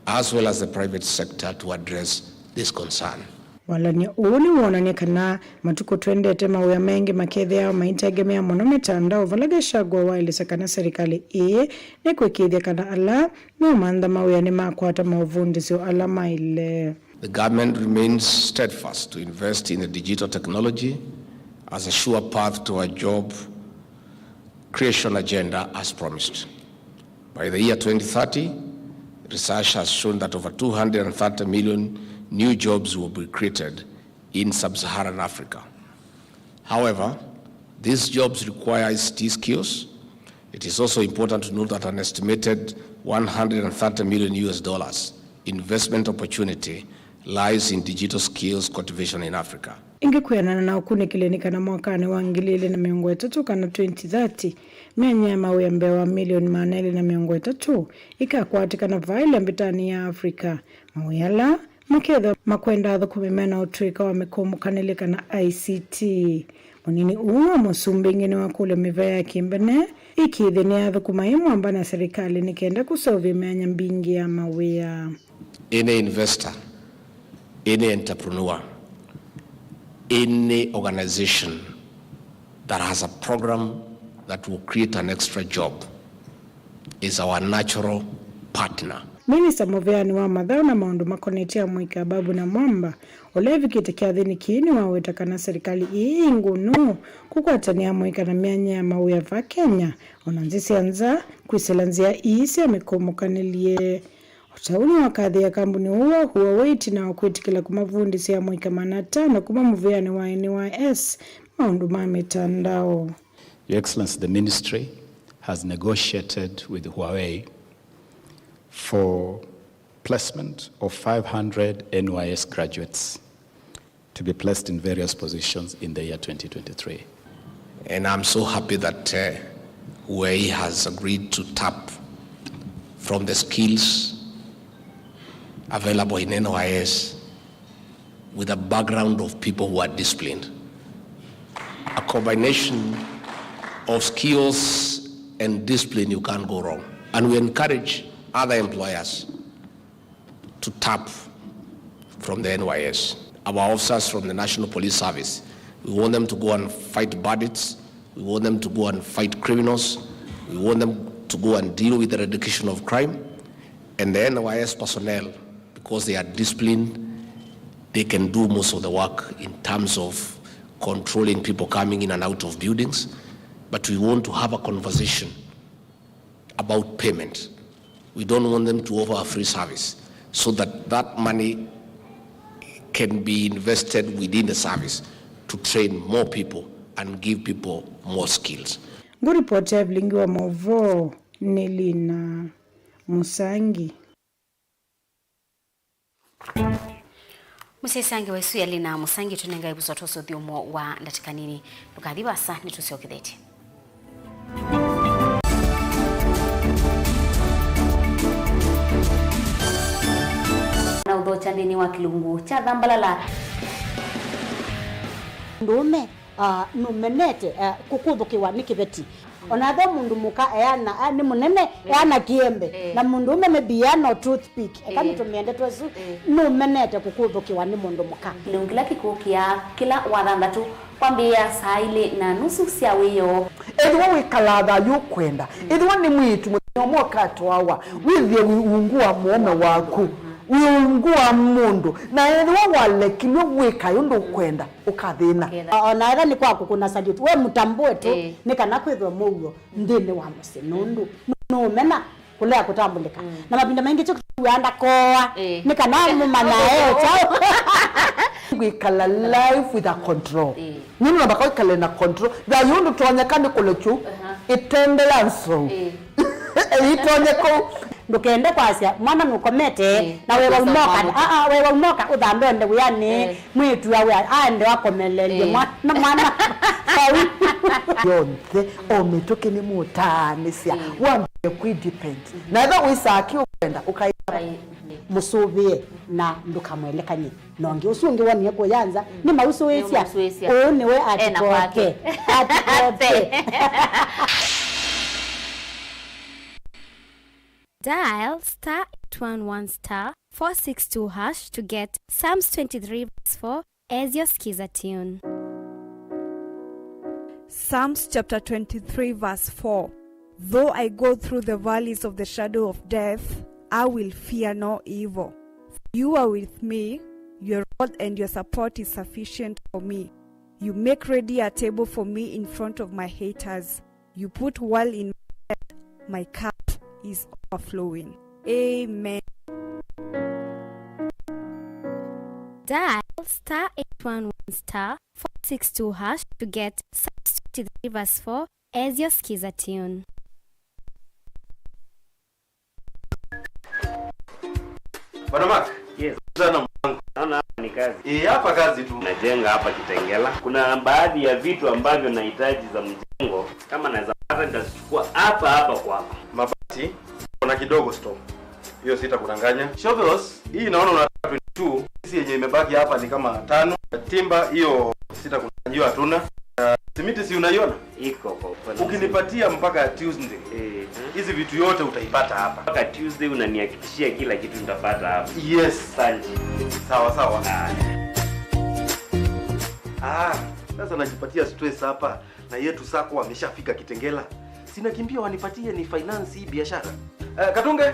as well as the private sector, to address this concern. Walany'o ũũ nĩwonany'a kana matukũ twendete mawĩa maingĩ makethĩawa maitengemea mũno mĩtandao, vala Gachagua waelesya kana serikali ĩĩ nĩkwĩkĩĩthya kana ala meũmantha mawĩa nĩmakwata maũvundĩsyo ala maĩle. The government remains steadfast to invest in the digital technology as a sure path to a job creation agenda as promised. By the year twenty thirty, research has shown that over two hundred and thirty million new jobs will be created in sub-Saharan Africa. However, these jobs require I C T skills. It is also important to note that an estimated one hundred and thirty million U S dollars investment opportunity lies in digital skills cultivation in Africa. Ĩngĩ kwĩanana na ũkunĩkĩli nĩ kana mwakanĩ wa ngili ilĩ na mĩongo ĩtatũ kana twenty thirty, myanya ya mawĩa mbee wa milioni maana elĩ na mĩongo ĩtatũ ĩkakwatĩkana vaa ĩla mbĩtanĩ ya Africa. Mawĩa ala makethĩwa makwenda athũkũmi mena ũtũĩka wa mĩkũmũkanĩlye kana I C T. Mũnini ũũ wa mũsumbĩ ĩngĩ nĩwakũlya mĩvĩa ya kĩmbene ĩkĩĩthye nĩyathũkũma ĩ mwamba na serikali nĩ kenda kũseũvya myanya mbingĩ ya mawĩa. Any investor, any entrepreneur, any organization that has a program that will create an extra job is our natural partner. Minista mũveani wa mathaũ na maũndũ makonetye amũika Ababu Namwamba, ũla evikĩte kyathĩnĩ kĩĩ, nĩwaweta kana serikali ĩĩ ĩ ngũnũ kũkwatany'a amũika na myanya ya mawĩa va Kenya, o na nthĩ sya nza, kwĩsĩla nzĩa ii sya mĩkũmũkanĩlye. O ta ũu nĩwakathĩĩa kambuni ũũ wa Huawei ĩtina wa kwĩtĩkĩla kũmavundĩsya amũika maana atano kuma mũvĩanĩ wa N Y S maũndũ ma mĩtandao. Your Excellency, the ministry has negotiated with Huawei for placement of five hundred N Y S graduates to be placed in various positions in the year twenty twenty-three. And I'm so happy that, uh, Huawei has agreed to tap from the skills available in N Y S with a background of people who are disciplined. A combination of skills and discipline, you can't go wrong. And we encourage other employers to tap from the N Y S. Our officers from the National Police Service, we want them to go and fight bandits. We want them to go and fight criminals. We want them to go and deal with the eradication of crime. And the N Y S personnel, because they are disciplined, they can do most of the work in terms of controlling people coming in and out of buildings. But we want to have a conversation about payment. We don't want them to offer a free service, so that that money can be invested within the service to train more people and give people more skills. Ngũripoti ya vilingi wa maũvoo nĩ Lina Mũsangi. Mũsyaĩĩsya ngewa ĩsu ya Lina Mũsangi ĩtũnengae ĩvuso twosa ũthyũmũo wa ndatĩka nini. Ndũkathi vaasa, nĩtũsyokethetye. Na ũthokya nthĩnĩ wa kĩlungu kya Thambalala. Mũndũũme, ah, nũmenete, ah, kũkũthũkĩwa nĩ kĩveti. O na ethĩwa mũndũ mũka eana, ah, nĩ mũnene, eh, eana kĩembe, eh, na mũndũũme maybe eana o toothpick. Eka, eh, nĩtũmĩe ndeto ĩsu, eh, nũmenete kũkũthũkĩwa nĩ mũndũ mũka. Kĩlungu kĩla kĩkũkĩa kĩla Wathanthatũ kwambĩĩa saa ilĩ na nusu sya wĩoo. Ethĩwa wĩkalaa thayũ ũkwenda, ethĩwa nĩ mwĩĩtu mũthenya ũmwe ũkatwawa, wĩthĩe wĩ ungu wa mũũme waku, wĩ ungu wa mũndũ, na ethĩwa walekilw'e wĩkae ũndũ ũkwenda, ũkathĩna. Ũkethĩa. O na ethĩwa nĩ kwa kũkũna salute, we mũtambũe tu, ĩĩ, nĩ kana kwĩthwe mũuo nthĩnĩ wa mũsyĩ, nũndũ nũũmena kũlea kũtambũlĩka. Mm. Na mavinda maingĩ kyo kĩw'aa ndakoa, ĩĩ, nĩ kana mũmanya e kyaũ. Kwĩkala life with a control. Ĩĩ. Nũndũ namba kwĩkala na control. Thayũ ndũtonyeka nĩ kũlekyu. Aha. Ĩtendela nzou. Ĩĩ. Ĩtonye kũu. Ndũkende kwasya mwana nũkomete, ĩĩ, na wewa ũkesa umoka, mwana. Aa, wewa umoka ũthambe ũende wĩanĩ, ĩĩ, mwĩĩtu awe aende akomelelye, ĩĩ, mwana, mwana. Vau. Yonthe, o mĩtũkĩ nĩmũtaanĩsya, ĩĩ, wambie kwĩ depend. Na ethĩwa wĩsaa kĩ ũkwenda, ũkaĩa, ĩĩ, mũsũvĩe na ndũkamwelekany'e. Na ũngĩ ũsu ũngĩ wonie kũya nza, mm, nĩmausũĩsya. Nĩmausũĩsya. Ũũ nĩwe ena kwake. Atikoke. Atikoke. Dial star eight one one star four six two hash to get Psalms twenty-three verse four as your Skiza tune. Psalms chapter twenty-three verse four. Though I go through the valleys of the shadow of death, I will fear no evil. For you are with me, your rod and your support is sufficient for me. You make ready a table for me in front of my haters. You put oil in my head, my cup is overflowing. Amen. Dial star eight one one star four six two hash to get Psalms twenty-three verse four as your Skiza tune. Bwana Mark. Yes. Sana mwanangu. Naona hapa ni kazi. Eh, hapa kazi tu. Najenga hapa Kitengela. Kuna baadhi ya vitu ambavyo nahitaji za mjengo. Kama naweza pata, nitazichukua hapa hapa kwako. Mabati, kuna kidogo store. Hiyo sitakudanganya. Shovels, hii naona unataka twenty-two. Sisi yenye imebaki hapa ni kama tano. Timba, hiyo sitakudanganya, hiyo hatuna. Ah, simiti si unaiona? Iko kwa upande. Ukinipatia mpaka Tuesday, eh, hizi vitu yote utaipata hapa. Mpaka Tuesday unanihakikishia kila kitu nitapata hapa. Yes. Asante. Sawa, sawa. Ah. Ah, sasa najipatia stress hapa. Na Yetu Sacco wameshafika Kitengela. Sina kimbia wanipatie ni finance hii biashara. Eh, Katunge? Yes.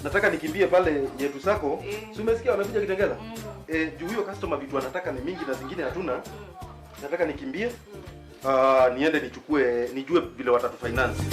Nataka nikimbie pale Yetu Sacco. Eh. Si umesikia wamekuja Kitengela? Mm. Eh, juu huyo customer vitu anataka ni mingi na zingine hatuna. Mm. Nataka nikimbie. Mm. Ah, niende nichukue, nijue vile watatufinance.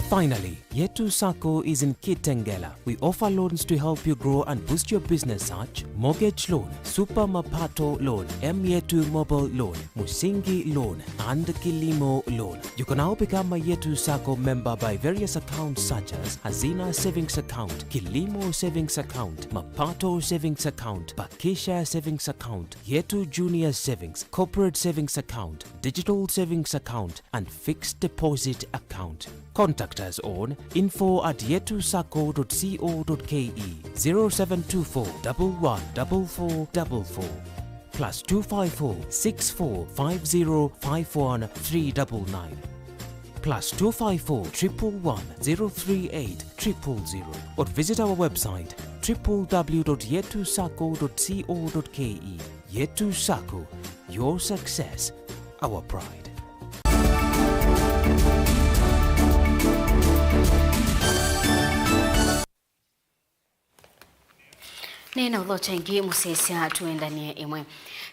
Finally, Yetu Sacco is in Kitengela. We offer loans to help you grow and boost your business such mortgage loan, Super Mapato loan, M Yetu Mobile loan, Musingi loan, and Kilimo loan. You can now become a Yetu Sacco member by various accounts such as Hazina Savings Account, Kilimo Savings Account, Mapato Savings Account, Bakisha Savings Account, Yetu Junior Savings, Corporate Savings Account, Digital Savings Account, and fixed deposit account. Contact us on info at yetusacco dot co dot ke, zero seven two four, double one, double four, double four, plus two five four, six four five zero, five one three double nine, plus two five four, triple one, zero three eight, triple zero, or visit our website, triple w dot yetusacco dot co dot ke. Yetu Sacco, your success, our pride. Nĩ na ũthokya ĩngĩ mũsyaĩĩsya tũendanie ĩmwe.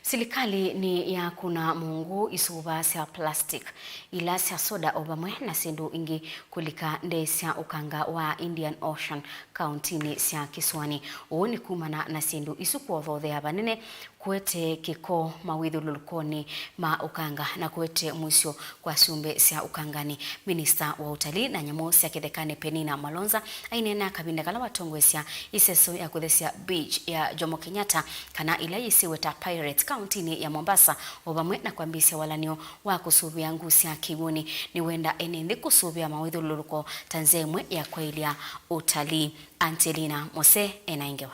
Silikalĩ nĩ yakuna mũngũ isuva sya plastic, ila sya soda o vamwe na syĩndũ ingĩ kũlika ndee sya ũkanga wa Indian Ocean kauntinĩ sya kĩsũanĩ. Ũu nĩ kumana na syĩndũ isu kũothothea vanene kũete kĩko mawĩthyũlũlũkonĩ ma ũkanga na kũete mũisyo kwa syũmbe sya ũkanganĩ. Minista wa ũtalii na nyamũ sya kĩthekanĩ Penina Malonza aineena kavinda kala watongoesya ĩseso ya kũthesya beach ya Jomo Kenyatta, kana ĩla yĩsĩwe ta Pirates, kauntinĩ ya Mombasa, o vamwe na kwambĩĩsya walany'o wa kũsũvĩa nguu sya kĩw'ũnĩ. Nĩwenda ene nthĩ kũsũvĩa mawĩthyũlũlũko ta nzĩa ĩmwe ya kwaĩlya ũtalii. Angelina Mose ena ĩ ngewa.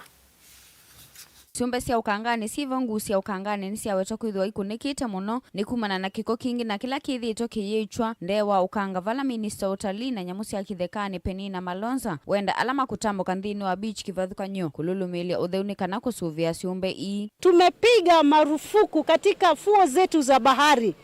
Syũmbe sya ũkanganĩ syĩ vo. Nguu sya ũkanganĩ nĩsyawetwa kwĩthĩwa ikũnĩkĩte mũno nĩ kumana na kĩko kingĩ na kĩla kĩthĩĩtwe kĩyĩtw'a ndee wa ũkanga, vala minista wa ũtalii na nyamũ sya kĩthekanĩ Penina Malonza wenda ala makũtambũka nthĩnĩ wa beach kĩvathũkany'o kũlũlũmĩĩlya ũtheu nĩ kana kũsũvĩa syũmbe ii. Tumepiga marufuku katika fuo zetu za bahari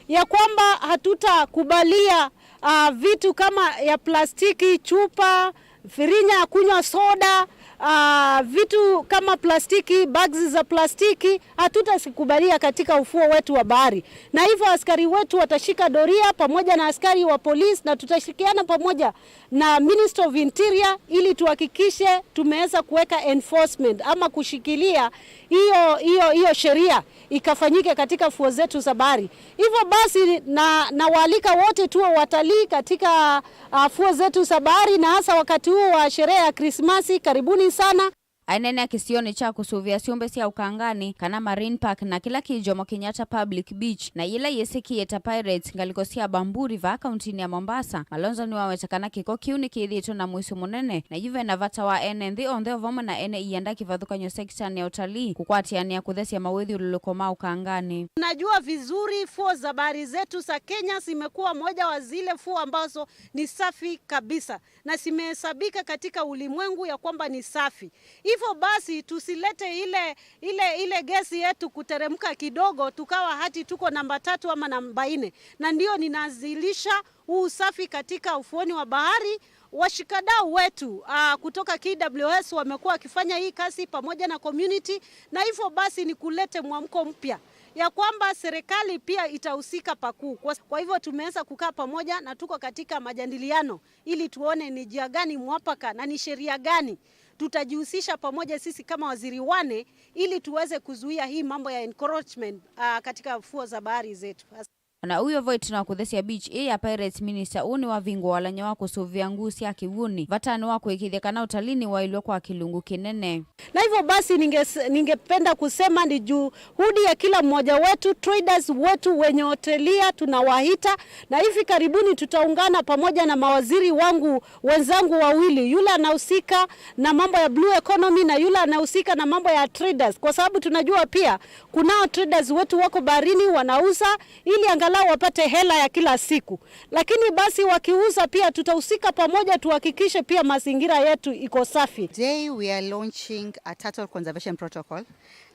ya kwamba hatutakubalia, ah, vitu kama ya plastiki, chupa, firinya ya kunywa soda, ah, vitu kama plastiki, bags za plastiki, hatutazikubalia katika ufuo wetu wa bahari. Na hivyo askari wetu watashika doria pamoja na askari wa polisi, na tutashirikiana pamoja na Ministry of Interior ili tuhakikishe tumeweza kuweka enforcement ama kushikilia hiyo, hiyo, hiyo sheria ikafanyike katika fuo zetu za bahari. Hivyo basi, na, nawaalika wote tuwe watalii katika, ah, fuo zetu za bahari, na hasa wakati huu wa sherehe ya Krismasi. Karibuni sana. Aineenea kĩsionĩ kya kũsũvĩa syũmbe sya ũkanganĩ, kana Marine Park, na kĩla kĩ Jomo Kenyatta Public Beach, na yĩla yĩsĩkĩe ta Pirates, ngalĩko sya Bamburi vaa kauntinĩ ya Mombasa, Malonza nĩwaweta kana kĩko kĩu nĩkĩthĩĩtwe na mũisyo mũnene, na yu vena vata wa ene nthĩ onthe o vamwe na ene ianda kĩvathũkany'o sekitanĩ ya ũtalii kũkwatĩanĩa kũthesya mawĩthyũlũlũko ma ũkanganĩ. Najua vizuri fuo za bahari zetu za Kenya zimekuwa moja wa zile fuo ambazo ni safi kabisa na zimehesabika katika ulimwengu ya kwamba ni safi. Hivyo basi, tusilete ile, ile, ile gesi yetu kuteremka kidogo, tukawa hati tuko namba tatu ama namba nne. Na ndio ninaanzilisha huu usafi katika ufuoni wa bahari. Washikadau wetu, ah, kutoka K W S wamekuwa wakifanya hii kazi pamoja na community, na hivyo basi ni kulete mwamko mpya ya kwamba serikali pia itahusika pakuu. Kwa, kwa hivyo tumeweza kukaa pamoja na tuko katika majadiliano ili tuone ni njia gani mwafaka na ni sheria gani tutajihusisha pamoja sisi kama waziri wane ili tuweze kuzuia hii mambo ya encroachment, ah, katika fuo za bahari zetu. As- Ona ũu vo ĩtina wa kũthesya beach ĩĩ ya Pirates, minista ũũ nĩwavingũa walany'o wa kũsũvĩa nguu sya kĩw'ũnĩ, vatanĩ wa kũĩkĩĩthya kana ũtalii nĩwaĩlw'e kwa kĩlungu kĩnene. Na hivyo basi ninge-, ningependa kusema ni juhudi ya kila mmoja wetu, traders wetu wenye hotelia tunawaita, na hivi karibuni tutaungana pamoja na mawaziri wangu wenzangu wawili, yule anahusika na mambo ya blue economy na yule anahusika na mambo ya traders, kwa sababu tunajua pia kunao traders wetu wako baharini wanauza ili angalau wapate hela ya kila siku. Lakini basi wakiuza pia, tutahusika pamoja tuhakikishe pia mazingira yetu iko safi. Today we are launching a turtle conservation protocol.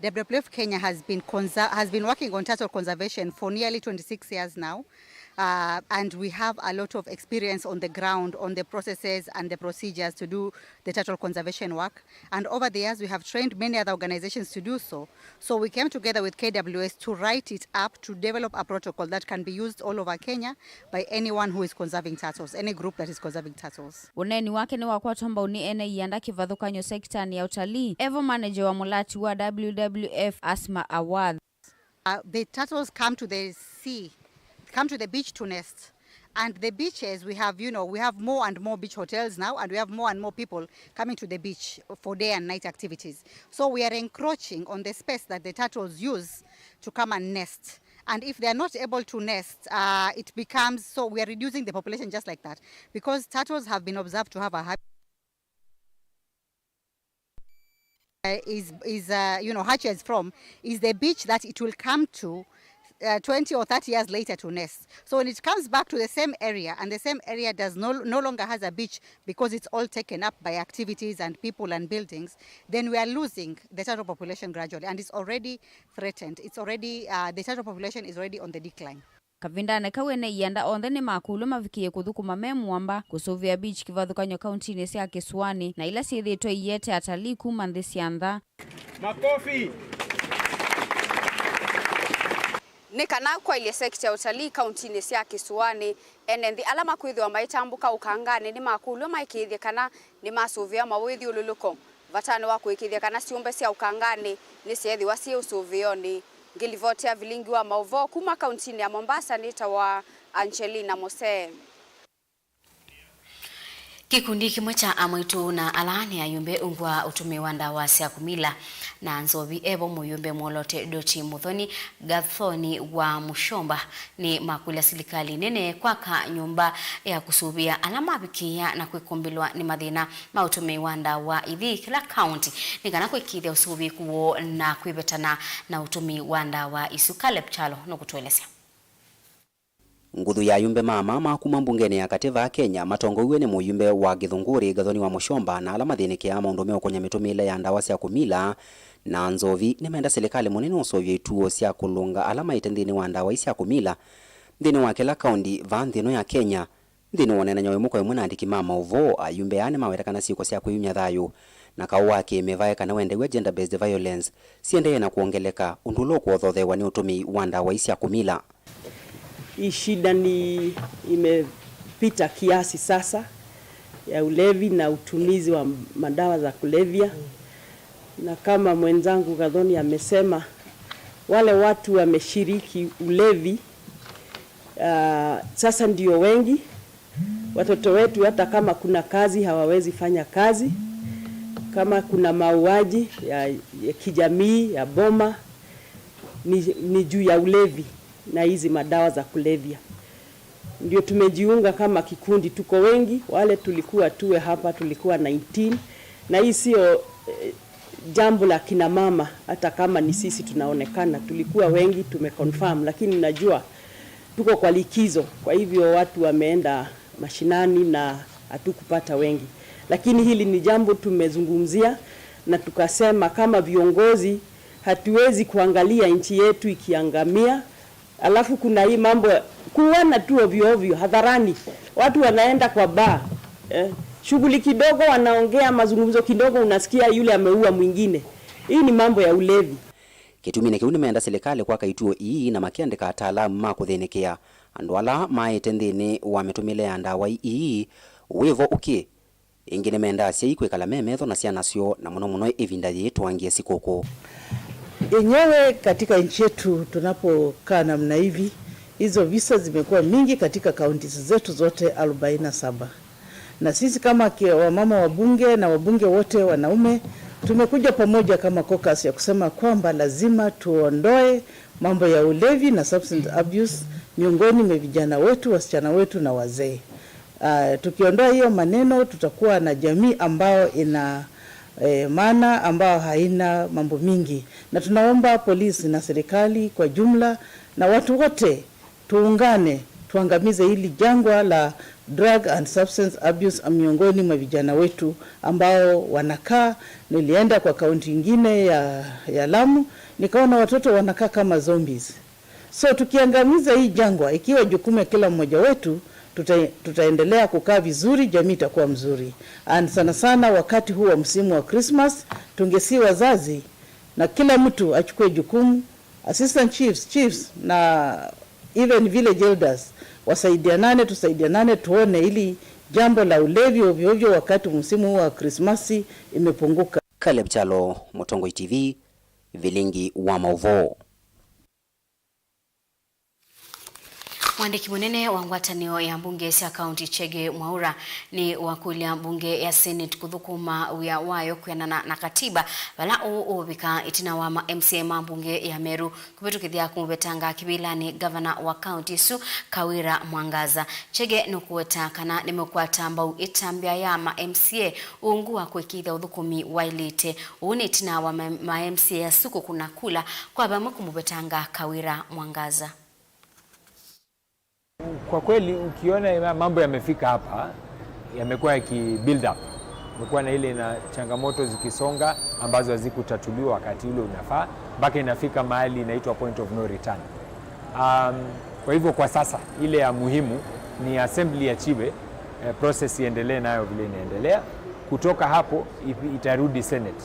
W W F Kenya has been conser-, has been working on turtle conservation for nearly twenty-six years now. Uh, and we have a lot of experience on the ground on the processes and the procedures to do the turtle conservation work. And over the years, we have trained many other organizations to do so. So we came together with K W S to write it up, to develop a protocol that can be used all over Kenya by anyone who is conserving turtles, any group that is conserving turtles. Ũneeni wake nĩwakwatwa mbau nĩ ene ianda kĩvathũkany'o sekitanĩ ya ũtalii, e vo manager wa mũlati wa W W F, Asma Awadh. Uh, the turtles come to the sea, come to the beach to nest. And the beaches, we have, you know, we have more and more beach hotels now, and we have more and more people coming to the beach for day and night activities. So we are encroaching on the space that the turtles use to come and nest. And if they are not able to nest, uh, it becomes, so we are reducing the population just like that, because turtles have been observed to have a habit uh, is, is, uh, you know, hatches from is the beach that it will come to, uh, twenty or thirty years later to nest. So when it comes back to the same area, and the same area does no, no longer has a beach because it's all taken up by activities and people and buildings, then we are losing the turtle population gradually, and it's already threatened. It's already, uh, the turtle population is already on the decline. Kavindanĩ kau, ene ianda onthe nĩmakũlw'a mavikĩĩe kũthũkũma me mũamba kũsũvĩa beach kĩvathũkany'o kauntinĩ sya Kĩsũanĩ na ila syĩthĩĩtwe iete atalii kuma nthĩ sya nza. Makofi. Nĩ kana kwaĩlye sekita ya ũtalii kauntinĩ sya Kĩsũanĩ, ene nthĩ ala makwĩthĩwa maitambũka ũkanganĩ nĩmakũlw'a maĩkĩĩthye kana nĩmasũvĩa mawĩthyũlũlũko vatanĩ wa kũĩkĩĩthya kana syũmbe sya ũkanganĩ nĩsyeethĩwa syĩ ũsũvĩonĩ. Ngĩlivoti ya vilingi wa maũvoo kuma kauntinĩ ya Mombasa nĩtawa Angelina Mose. Kĩkundi kĩmwe kya amwaitũ na ala nĩ ayumbe ungu wa ũtũmĩi wa ndawa sya kũmila na nzovi evo mũyumbe mwolote Doty Muthoni Gathoni wa Mũshomba nĩ makũlya silikalĩ nene kwaka nyũmba ya kũsũvĩa ala mavikĩĩa na kwĩkũmbĩlwa nĩ mathĩna ma ũtũmĩi wa ndawa ithi kĩla kaunti nĩ kana kwĩkĩĩthya ũsũvĩĩku woo na kwĩvetana na ũtũmĩi wa ndawa isu. Caleb Kyalo nũkũtũelesya. Nguthu ya ayumbe ma maa ma kuma mbungenĩ ya katĩ vaa Kenya matongoew'e nĩ mũyumbe wa Gĩthũngũrĩ Gathoni wa Mũshomba na ala mathĩnĩkĩaa maũndũ meũkũny'a mĩtũmĩĩle ya ndawa sya kũmila na nzovi nĩmenda silikalĩ mũnene ũseũvye ituo sya kũlũnga ala maĩte nthĩnĩ wa ndawa ii sya kũmila nthĩnĩ wa kĩla kaunti vaa nthĩ ĩno ya Kenya. Nthĩnĩ wa ũneenany'a wa ĩmwe kwa ĩmwe na andĩki ma maũvoo, ayumbe aa nĩmaweta kana syĩko sya kwĩyumya thayũ na kaũ wa kĩ-mĩvae kana wendew'a, gender based violence, siendee na kwongeleka, ũndũ ũla ũkũothotheew'a nĩ ũtũmĩi wa ndawa ii sya kũmila. Hii shida ni imepita kiasi sasa ya ulevi na utumizi wa madawa za kulevya, na kama mwenzangu Gathoni amesema, wale watu wameshiriki ulevi, ah, sasa ndio wengi. Watoto wetu, hata kama kuna kazi, hawawezi fanya kazi. Kama kuna mauaji ya, ya kijamii, ya boma, ni, ni juu ya ulevi na hizi madawa za kulevya. Ndio tumejiunga kama kikundi, tuko wengi, wale tulikuwa tuwe hapa, tulikuwa nineteen, na hii sio, eh, jambo la kina mama, hata kama ni sisi tunaonekana, tulikuwa wengi, tumeconfirm, lakini najua tuko kwa likizo, kwa hivyo watu wameenda mashinani na hatukupata wengi. Lakini hili ni jambo tumezungumzia na tukasema kama viongozi hatuwezi kuangalia nchi yetu ikiangamia. Alafu kuna hii mambo ya kuuana tu ovyo ovyo hadharani. Watu wanaenda kwa bar, eh, shughuli kidogo wanaongea, mazungumzo kidogo unasikia yule ameua mwingine. Hii ni mambo ya ulevi. Kĩtuminĩ kĩu nĩmeenda silikalĩ kwaka ituo ii na makĩandĩka ataalamu ma kũthĩnĩkĩa andũ ala maĩte nthĩnĩ wa mĩtũmĩle ya ndawa ii wĩvo ũkĩ. Ĩngĩ nĩmendaa asyai kwĩkala me metho na syana syoo, na mũno mũno ĩvinda yĩĩ tũangie sikũkũ. Yenyewe katika nchi yetu tunapokaa namna hivi, hizo visa zimekuwa mingi katika kaunti zetu zote arobaini na saba. Na sisi kama ki-, wamama wabunge na wabunge wote wanaume, tumekuja pamoja kama caucus ya kusema kwamba lazima tuondoe mambo ya ulevi na substance abuse miongoni mwa vijana wetu, wasichana wetu na wazee. Ah, tukiondoa hiyo maneno, tutakuwa na jamii ambayo ina, eh, maana, ambayo haina mambo mingi. Na tunaomba polisi na serikali kwa jumla na watu wote tuungane, tuangamize hili jangwa la drug and substance abuse miongoni mwa vijana wetu ambao wanakaa. Nilienda kwa kaunti ingine ya, ya Lamu, nikaona watoto wanakaa kama zombies. So tukiangamiza hii jangwa, ikiwa jukumu ya kila mmoja wetu, tuta-, tutaendelea kukaa vizuri, jamii itakuwa mzuri. And sana sana wakati huu wa msimu wa Christmas, tungesihi wazazi na kila mtu achukue jukumu, assistant chiefs, chiefs na even village elders wasaidianane, tusaidianane tuone ili jambo la ulevi ovyo ovyo wakati msimu huu wa Krismasi imepunguka. Caleb Kyalo, Mũtongoi T V, vilingi wa maũvoo. Mwandĩki mũnene wa ngwatanĩo ya mbunge sya kaunti Chege Mwaura nĩ wakũlya mbunge ya Senate kũthũkũma wĩa wayo kwĩanana na katiba, vala ũũ ũũvika ĩtina wa ma M C A ma mbunge ya Meru kũvĩtũkĩthya kũmũvetanga kĩvĩlanĩ ngavana wa kaunti ĩsu Kawira Mwangaza. Chege nũkũweta kana nĩmekwata mbau ĩtambya ya ma M C A ungu wa kwĩkĩĩthya ũthũkũmi waĩlĩte. Ũu nĩ ĩtina wa ma, ma M C A asu kũkũna kula kwa vamwe kũmũvetanga Kawira Mwangaza. Kwa kweli, ukiona ya mambo yamefika hapa, yamekuwa yaki build up. Kumekuwa na ile na changamoto zikisonga ambazo hazikutatuliwa wakati ule unafaa, mpaka inafika mahali inaitwa point of no return. Um, Kwa hivyo kwa sasa ile ya muhimu ni assembly iachiwe, eh, process iendelee nayo vile inaendelea. Kutoka hapo ipi-, itarudi Senate.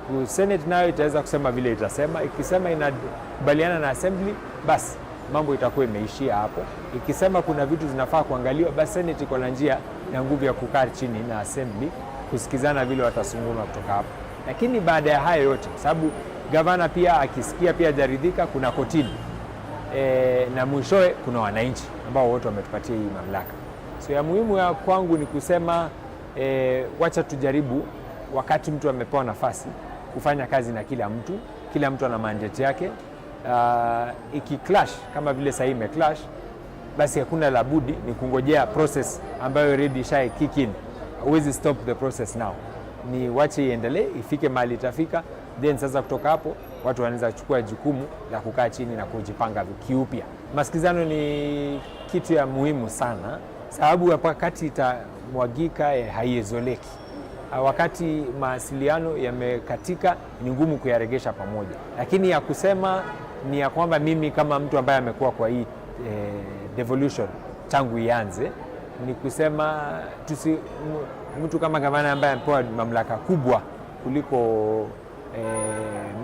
Ku-, Senate nayo itaweza kusema vile itasema. Ikisema inakubaliana na assembly, basi mambo itakuwa imeishia hapo. Ikisema kuna vitu zinafaa kuangaliwa, basi Senate iko na njia na nguvu ya kukaa chini na assembly kusikizana vile watasunguma kutoka hapo. Lakini baada ya hayo yote, sababu gavana pia akisikia pia hajaridhika, kuna kotini. E, na mwishowe kuna wananchi ambao wote wametupatia hii mamlaka. So ya muhimu ya kwangu ni kusema, e, wacha tujaribu, wakati mtu amepewa nafasi, kufanya kazi na kila mtu. Kila mtu ana mandate yake. Ah, ikiclash kama vile sahii imeclash, basi hakuna la budi ni kungojea process ambayo already isha kick in. Huwezi stop the process now, ni wache iendelee, ifike mahali itafika, then sasa kutoka hapo watu wanaweza kuchukua jukumu la kukaa chini na kujipanga kiupya. Masikizano ni kitu ya muhimu sana, sababu wakati itamwagika, eh, haiezoleki. Ah, wakati mawasiliano yamekatika, ni ngumu kuyaregesha pamoja, lakini ya kusema ni ya kwamba mimi kama mtu ambaye amekuwa kwa hii, eh, devolution tangu ianze, ni kusema tusi-, m-, mtu kama gavana ambaye amepewa mamlaka kubwa kuliko, eh,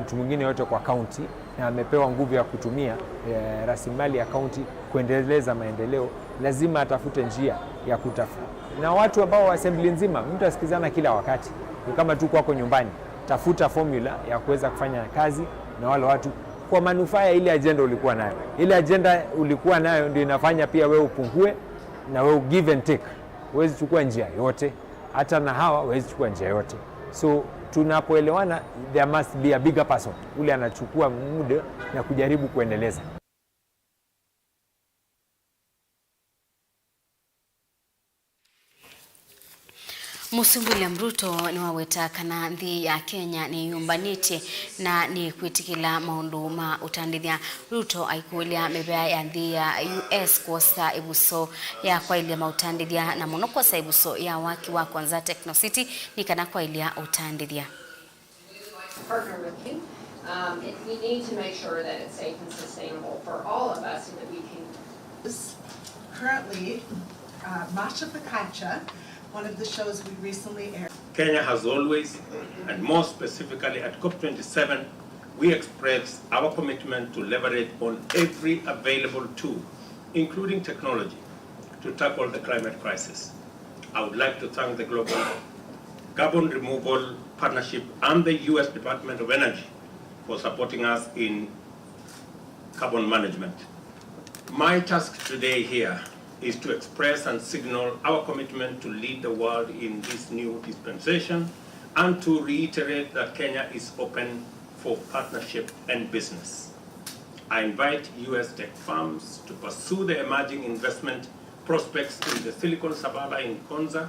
mtu mwingine yote kwa county, na amepewa nguvu ya kutumia, eh, rasilimali ya county kuendeleza maendeleo, lazima atafute njia ya kutafuta. Na watu ambao assembly nzima, mtu asikizana kila wakati, ni kama tu kwako nyumbani, tafuta formula ya kuweza kufanya kazi na wale watu kwa manufaa ya ile agenda ulikuwa nayo. Ile agenda ulikuwa nayo ndio inafanya pia wewe upungue na wewe give and take. Huwezi chukua njia yote, hata na hawa huwezi chukua njia yote. So tunapoelewana, there must be a bigger person, ule anachukua muda na kujaribu kuendeleza. Mũsumbĩ William Ruto nĩwaweta kana nthĩ ya Kenya nĩyũmbanĩtye na nĩkwĩtĩkĩla maũndũ ma ũtandĩthya. Ruto aikũlya mĩvea ya nthĩ ya U S kwosa ĩvuso ya kwaĩlya maũtandĩthya, na mũno kwosa ĩvuso ya waki wa Konza Techno City nĩ kana kwaĩlya ũtandĩthya. Partner with you. Um, it, we need to make sure that it's safe and sustainable for all of us so that we can. Currently, uh, Macha Pakacha, one of the shows we recently aired. Kenya has always, and more specifically at COP twenty-seven, we express our commitment to leverage on every available tool, including technology, to tackle the climate crisis. I would like to thank the Global Carbon Removal Partnership and the U S Department of Energy for supporting us in carbon management. My task today here is to express and signal our commitment to lead the world in this new dispensation and to reiterate that Kenya is open for partnership and business. I invite U S tech firms to pursue the emerging investment prospects in the Silicon Savannah in Konza.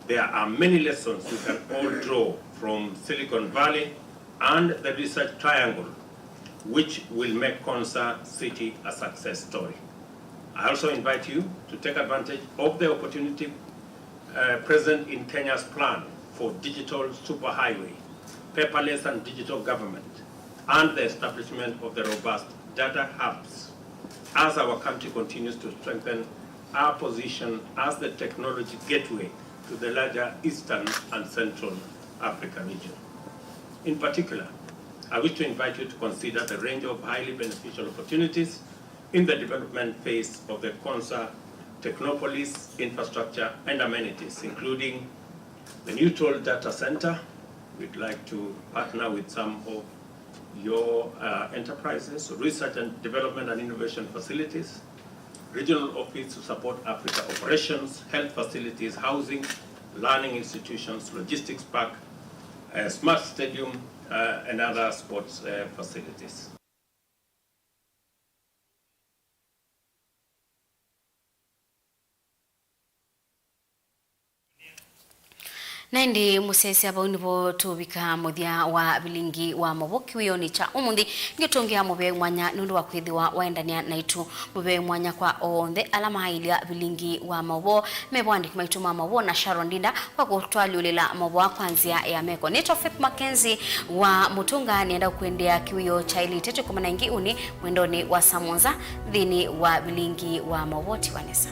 There are many lessons we can all draw from Silicon Valley and the Research Triangle, which will make Konza City a success story. I also invite you to take advantage of the opportunity, uh, present in Kenya's plan for digital superhighway, paperless and digital government, and the establishment of the robust data hubs as our country continues to strengthen our position as the technology gateway to the larger Eastern and Central Africa region. In particular, I wish to invite you to consider the range of highly beneficial opportunities in the development phase of the Konza Technopolis infrastructure and amenities, including the Neutral Data Center. We'd like to partner with some of your, uh, enterprises, research and development and innovation facilities, regional office to support Africa operations, health facilities, housing, learning institutions, logistics park, uh, smart stadium, uh, and other sports, uh, facilities. Na ĩndĩ mũsyaĩĩsya, vau nĩvo tũvika mũthya wa vilingi wa maũvoo kĩwĩonĩ kya ũmũnthĩ. Ngĩtũngĩa mũvea mwanya nũndũ wa kwĩthĩwa waendania naitũ. Mũvea mwanya kwa onthe ala maaĩlya vilingi wa maũvoo, me vo andĩki maitũ ma maũvoo na Sharon Ndinda kwa kũtwalyũlĩla maũvoo kwa nzĩa ya meko. Nĩtwa Faith Mackenzie wa Mũtũnga, nĩenda kũendea kĩwĩoo kyaĩlĩte. Tũkomana ĩngĩ ũnĩ mwendonĩ wa saa mũonza nthĩnĩ wa vilingi wa maũvoo. Tiwa nesa.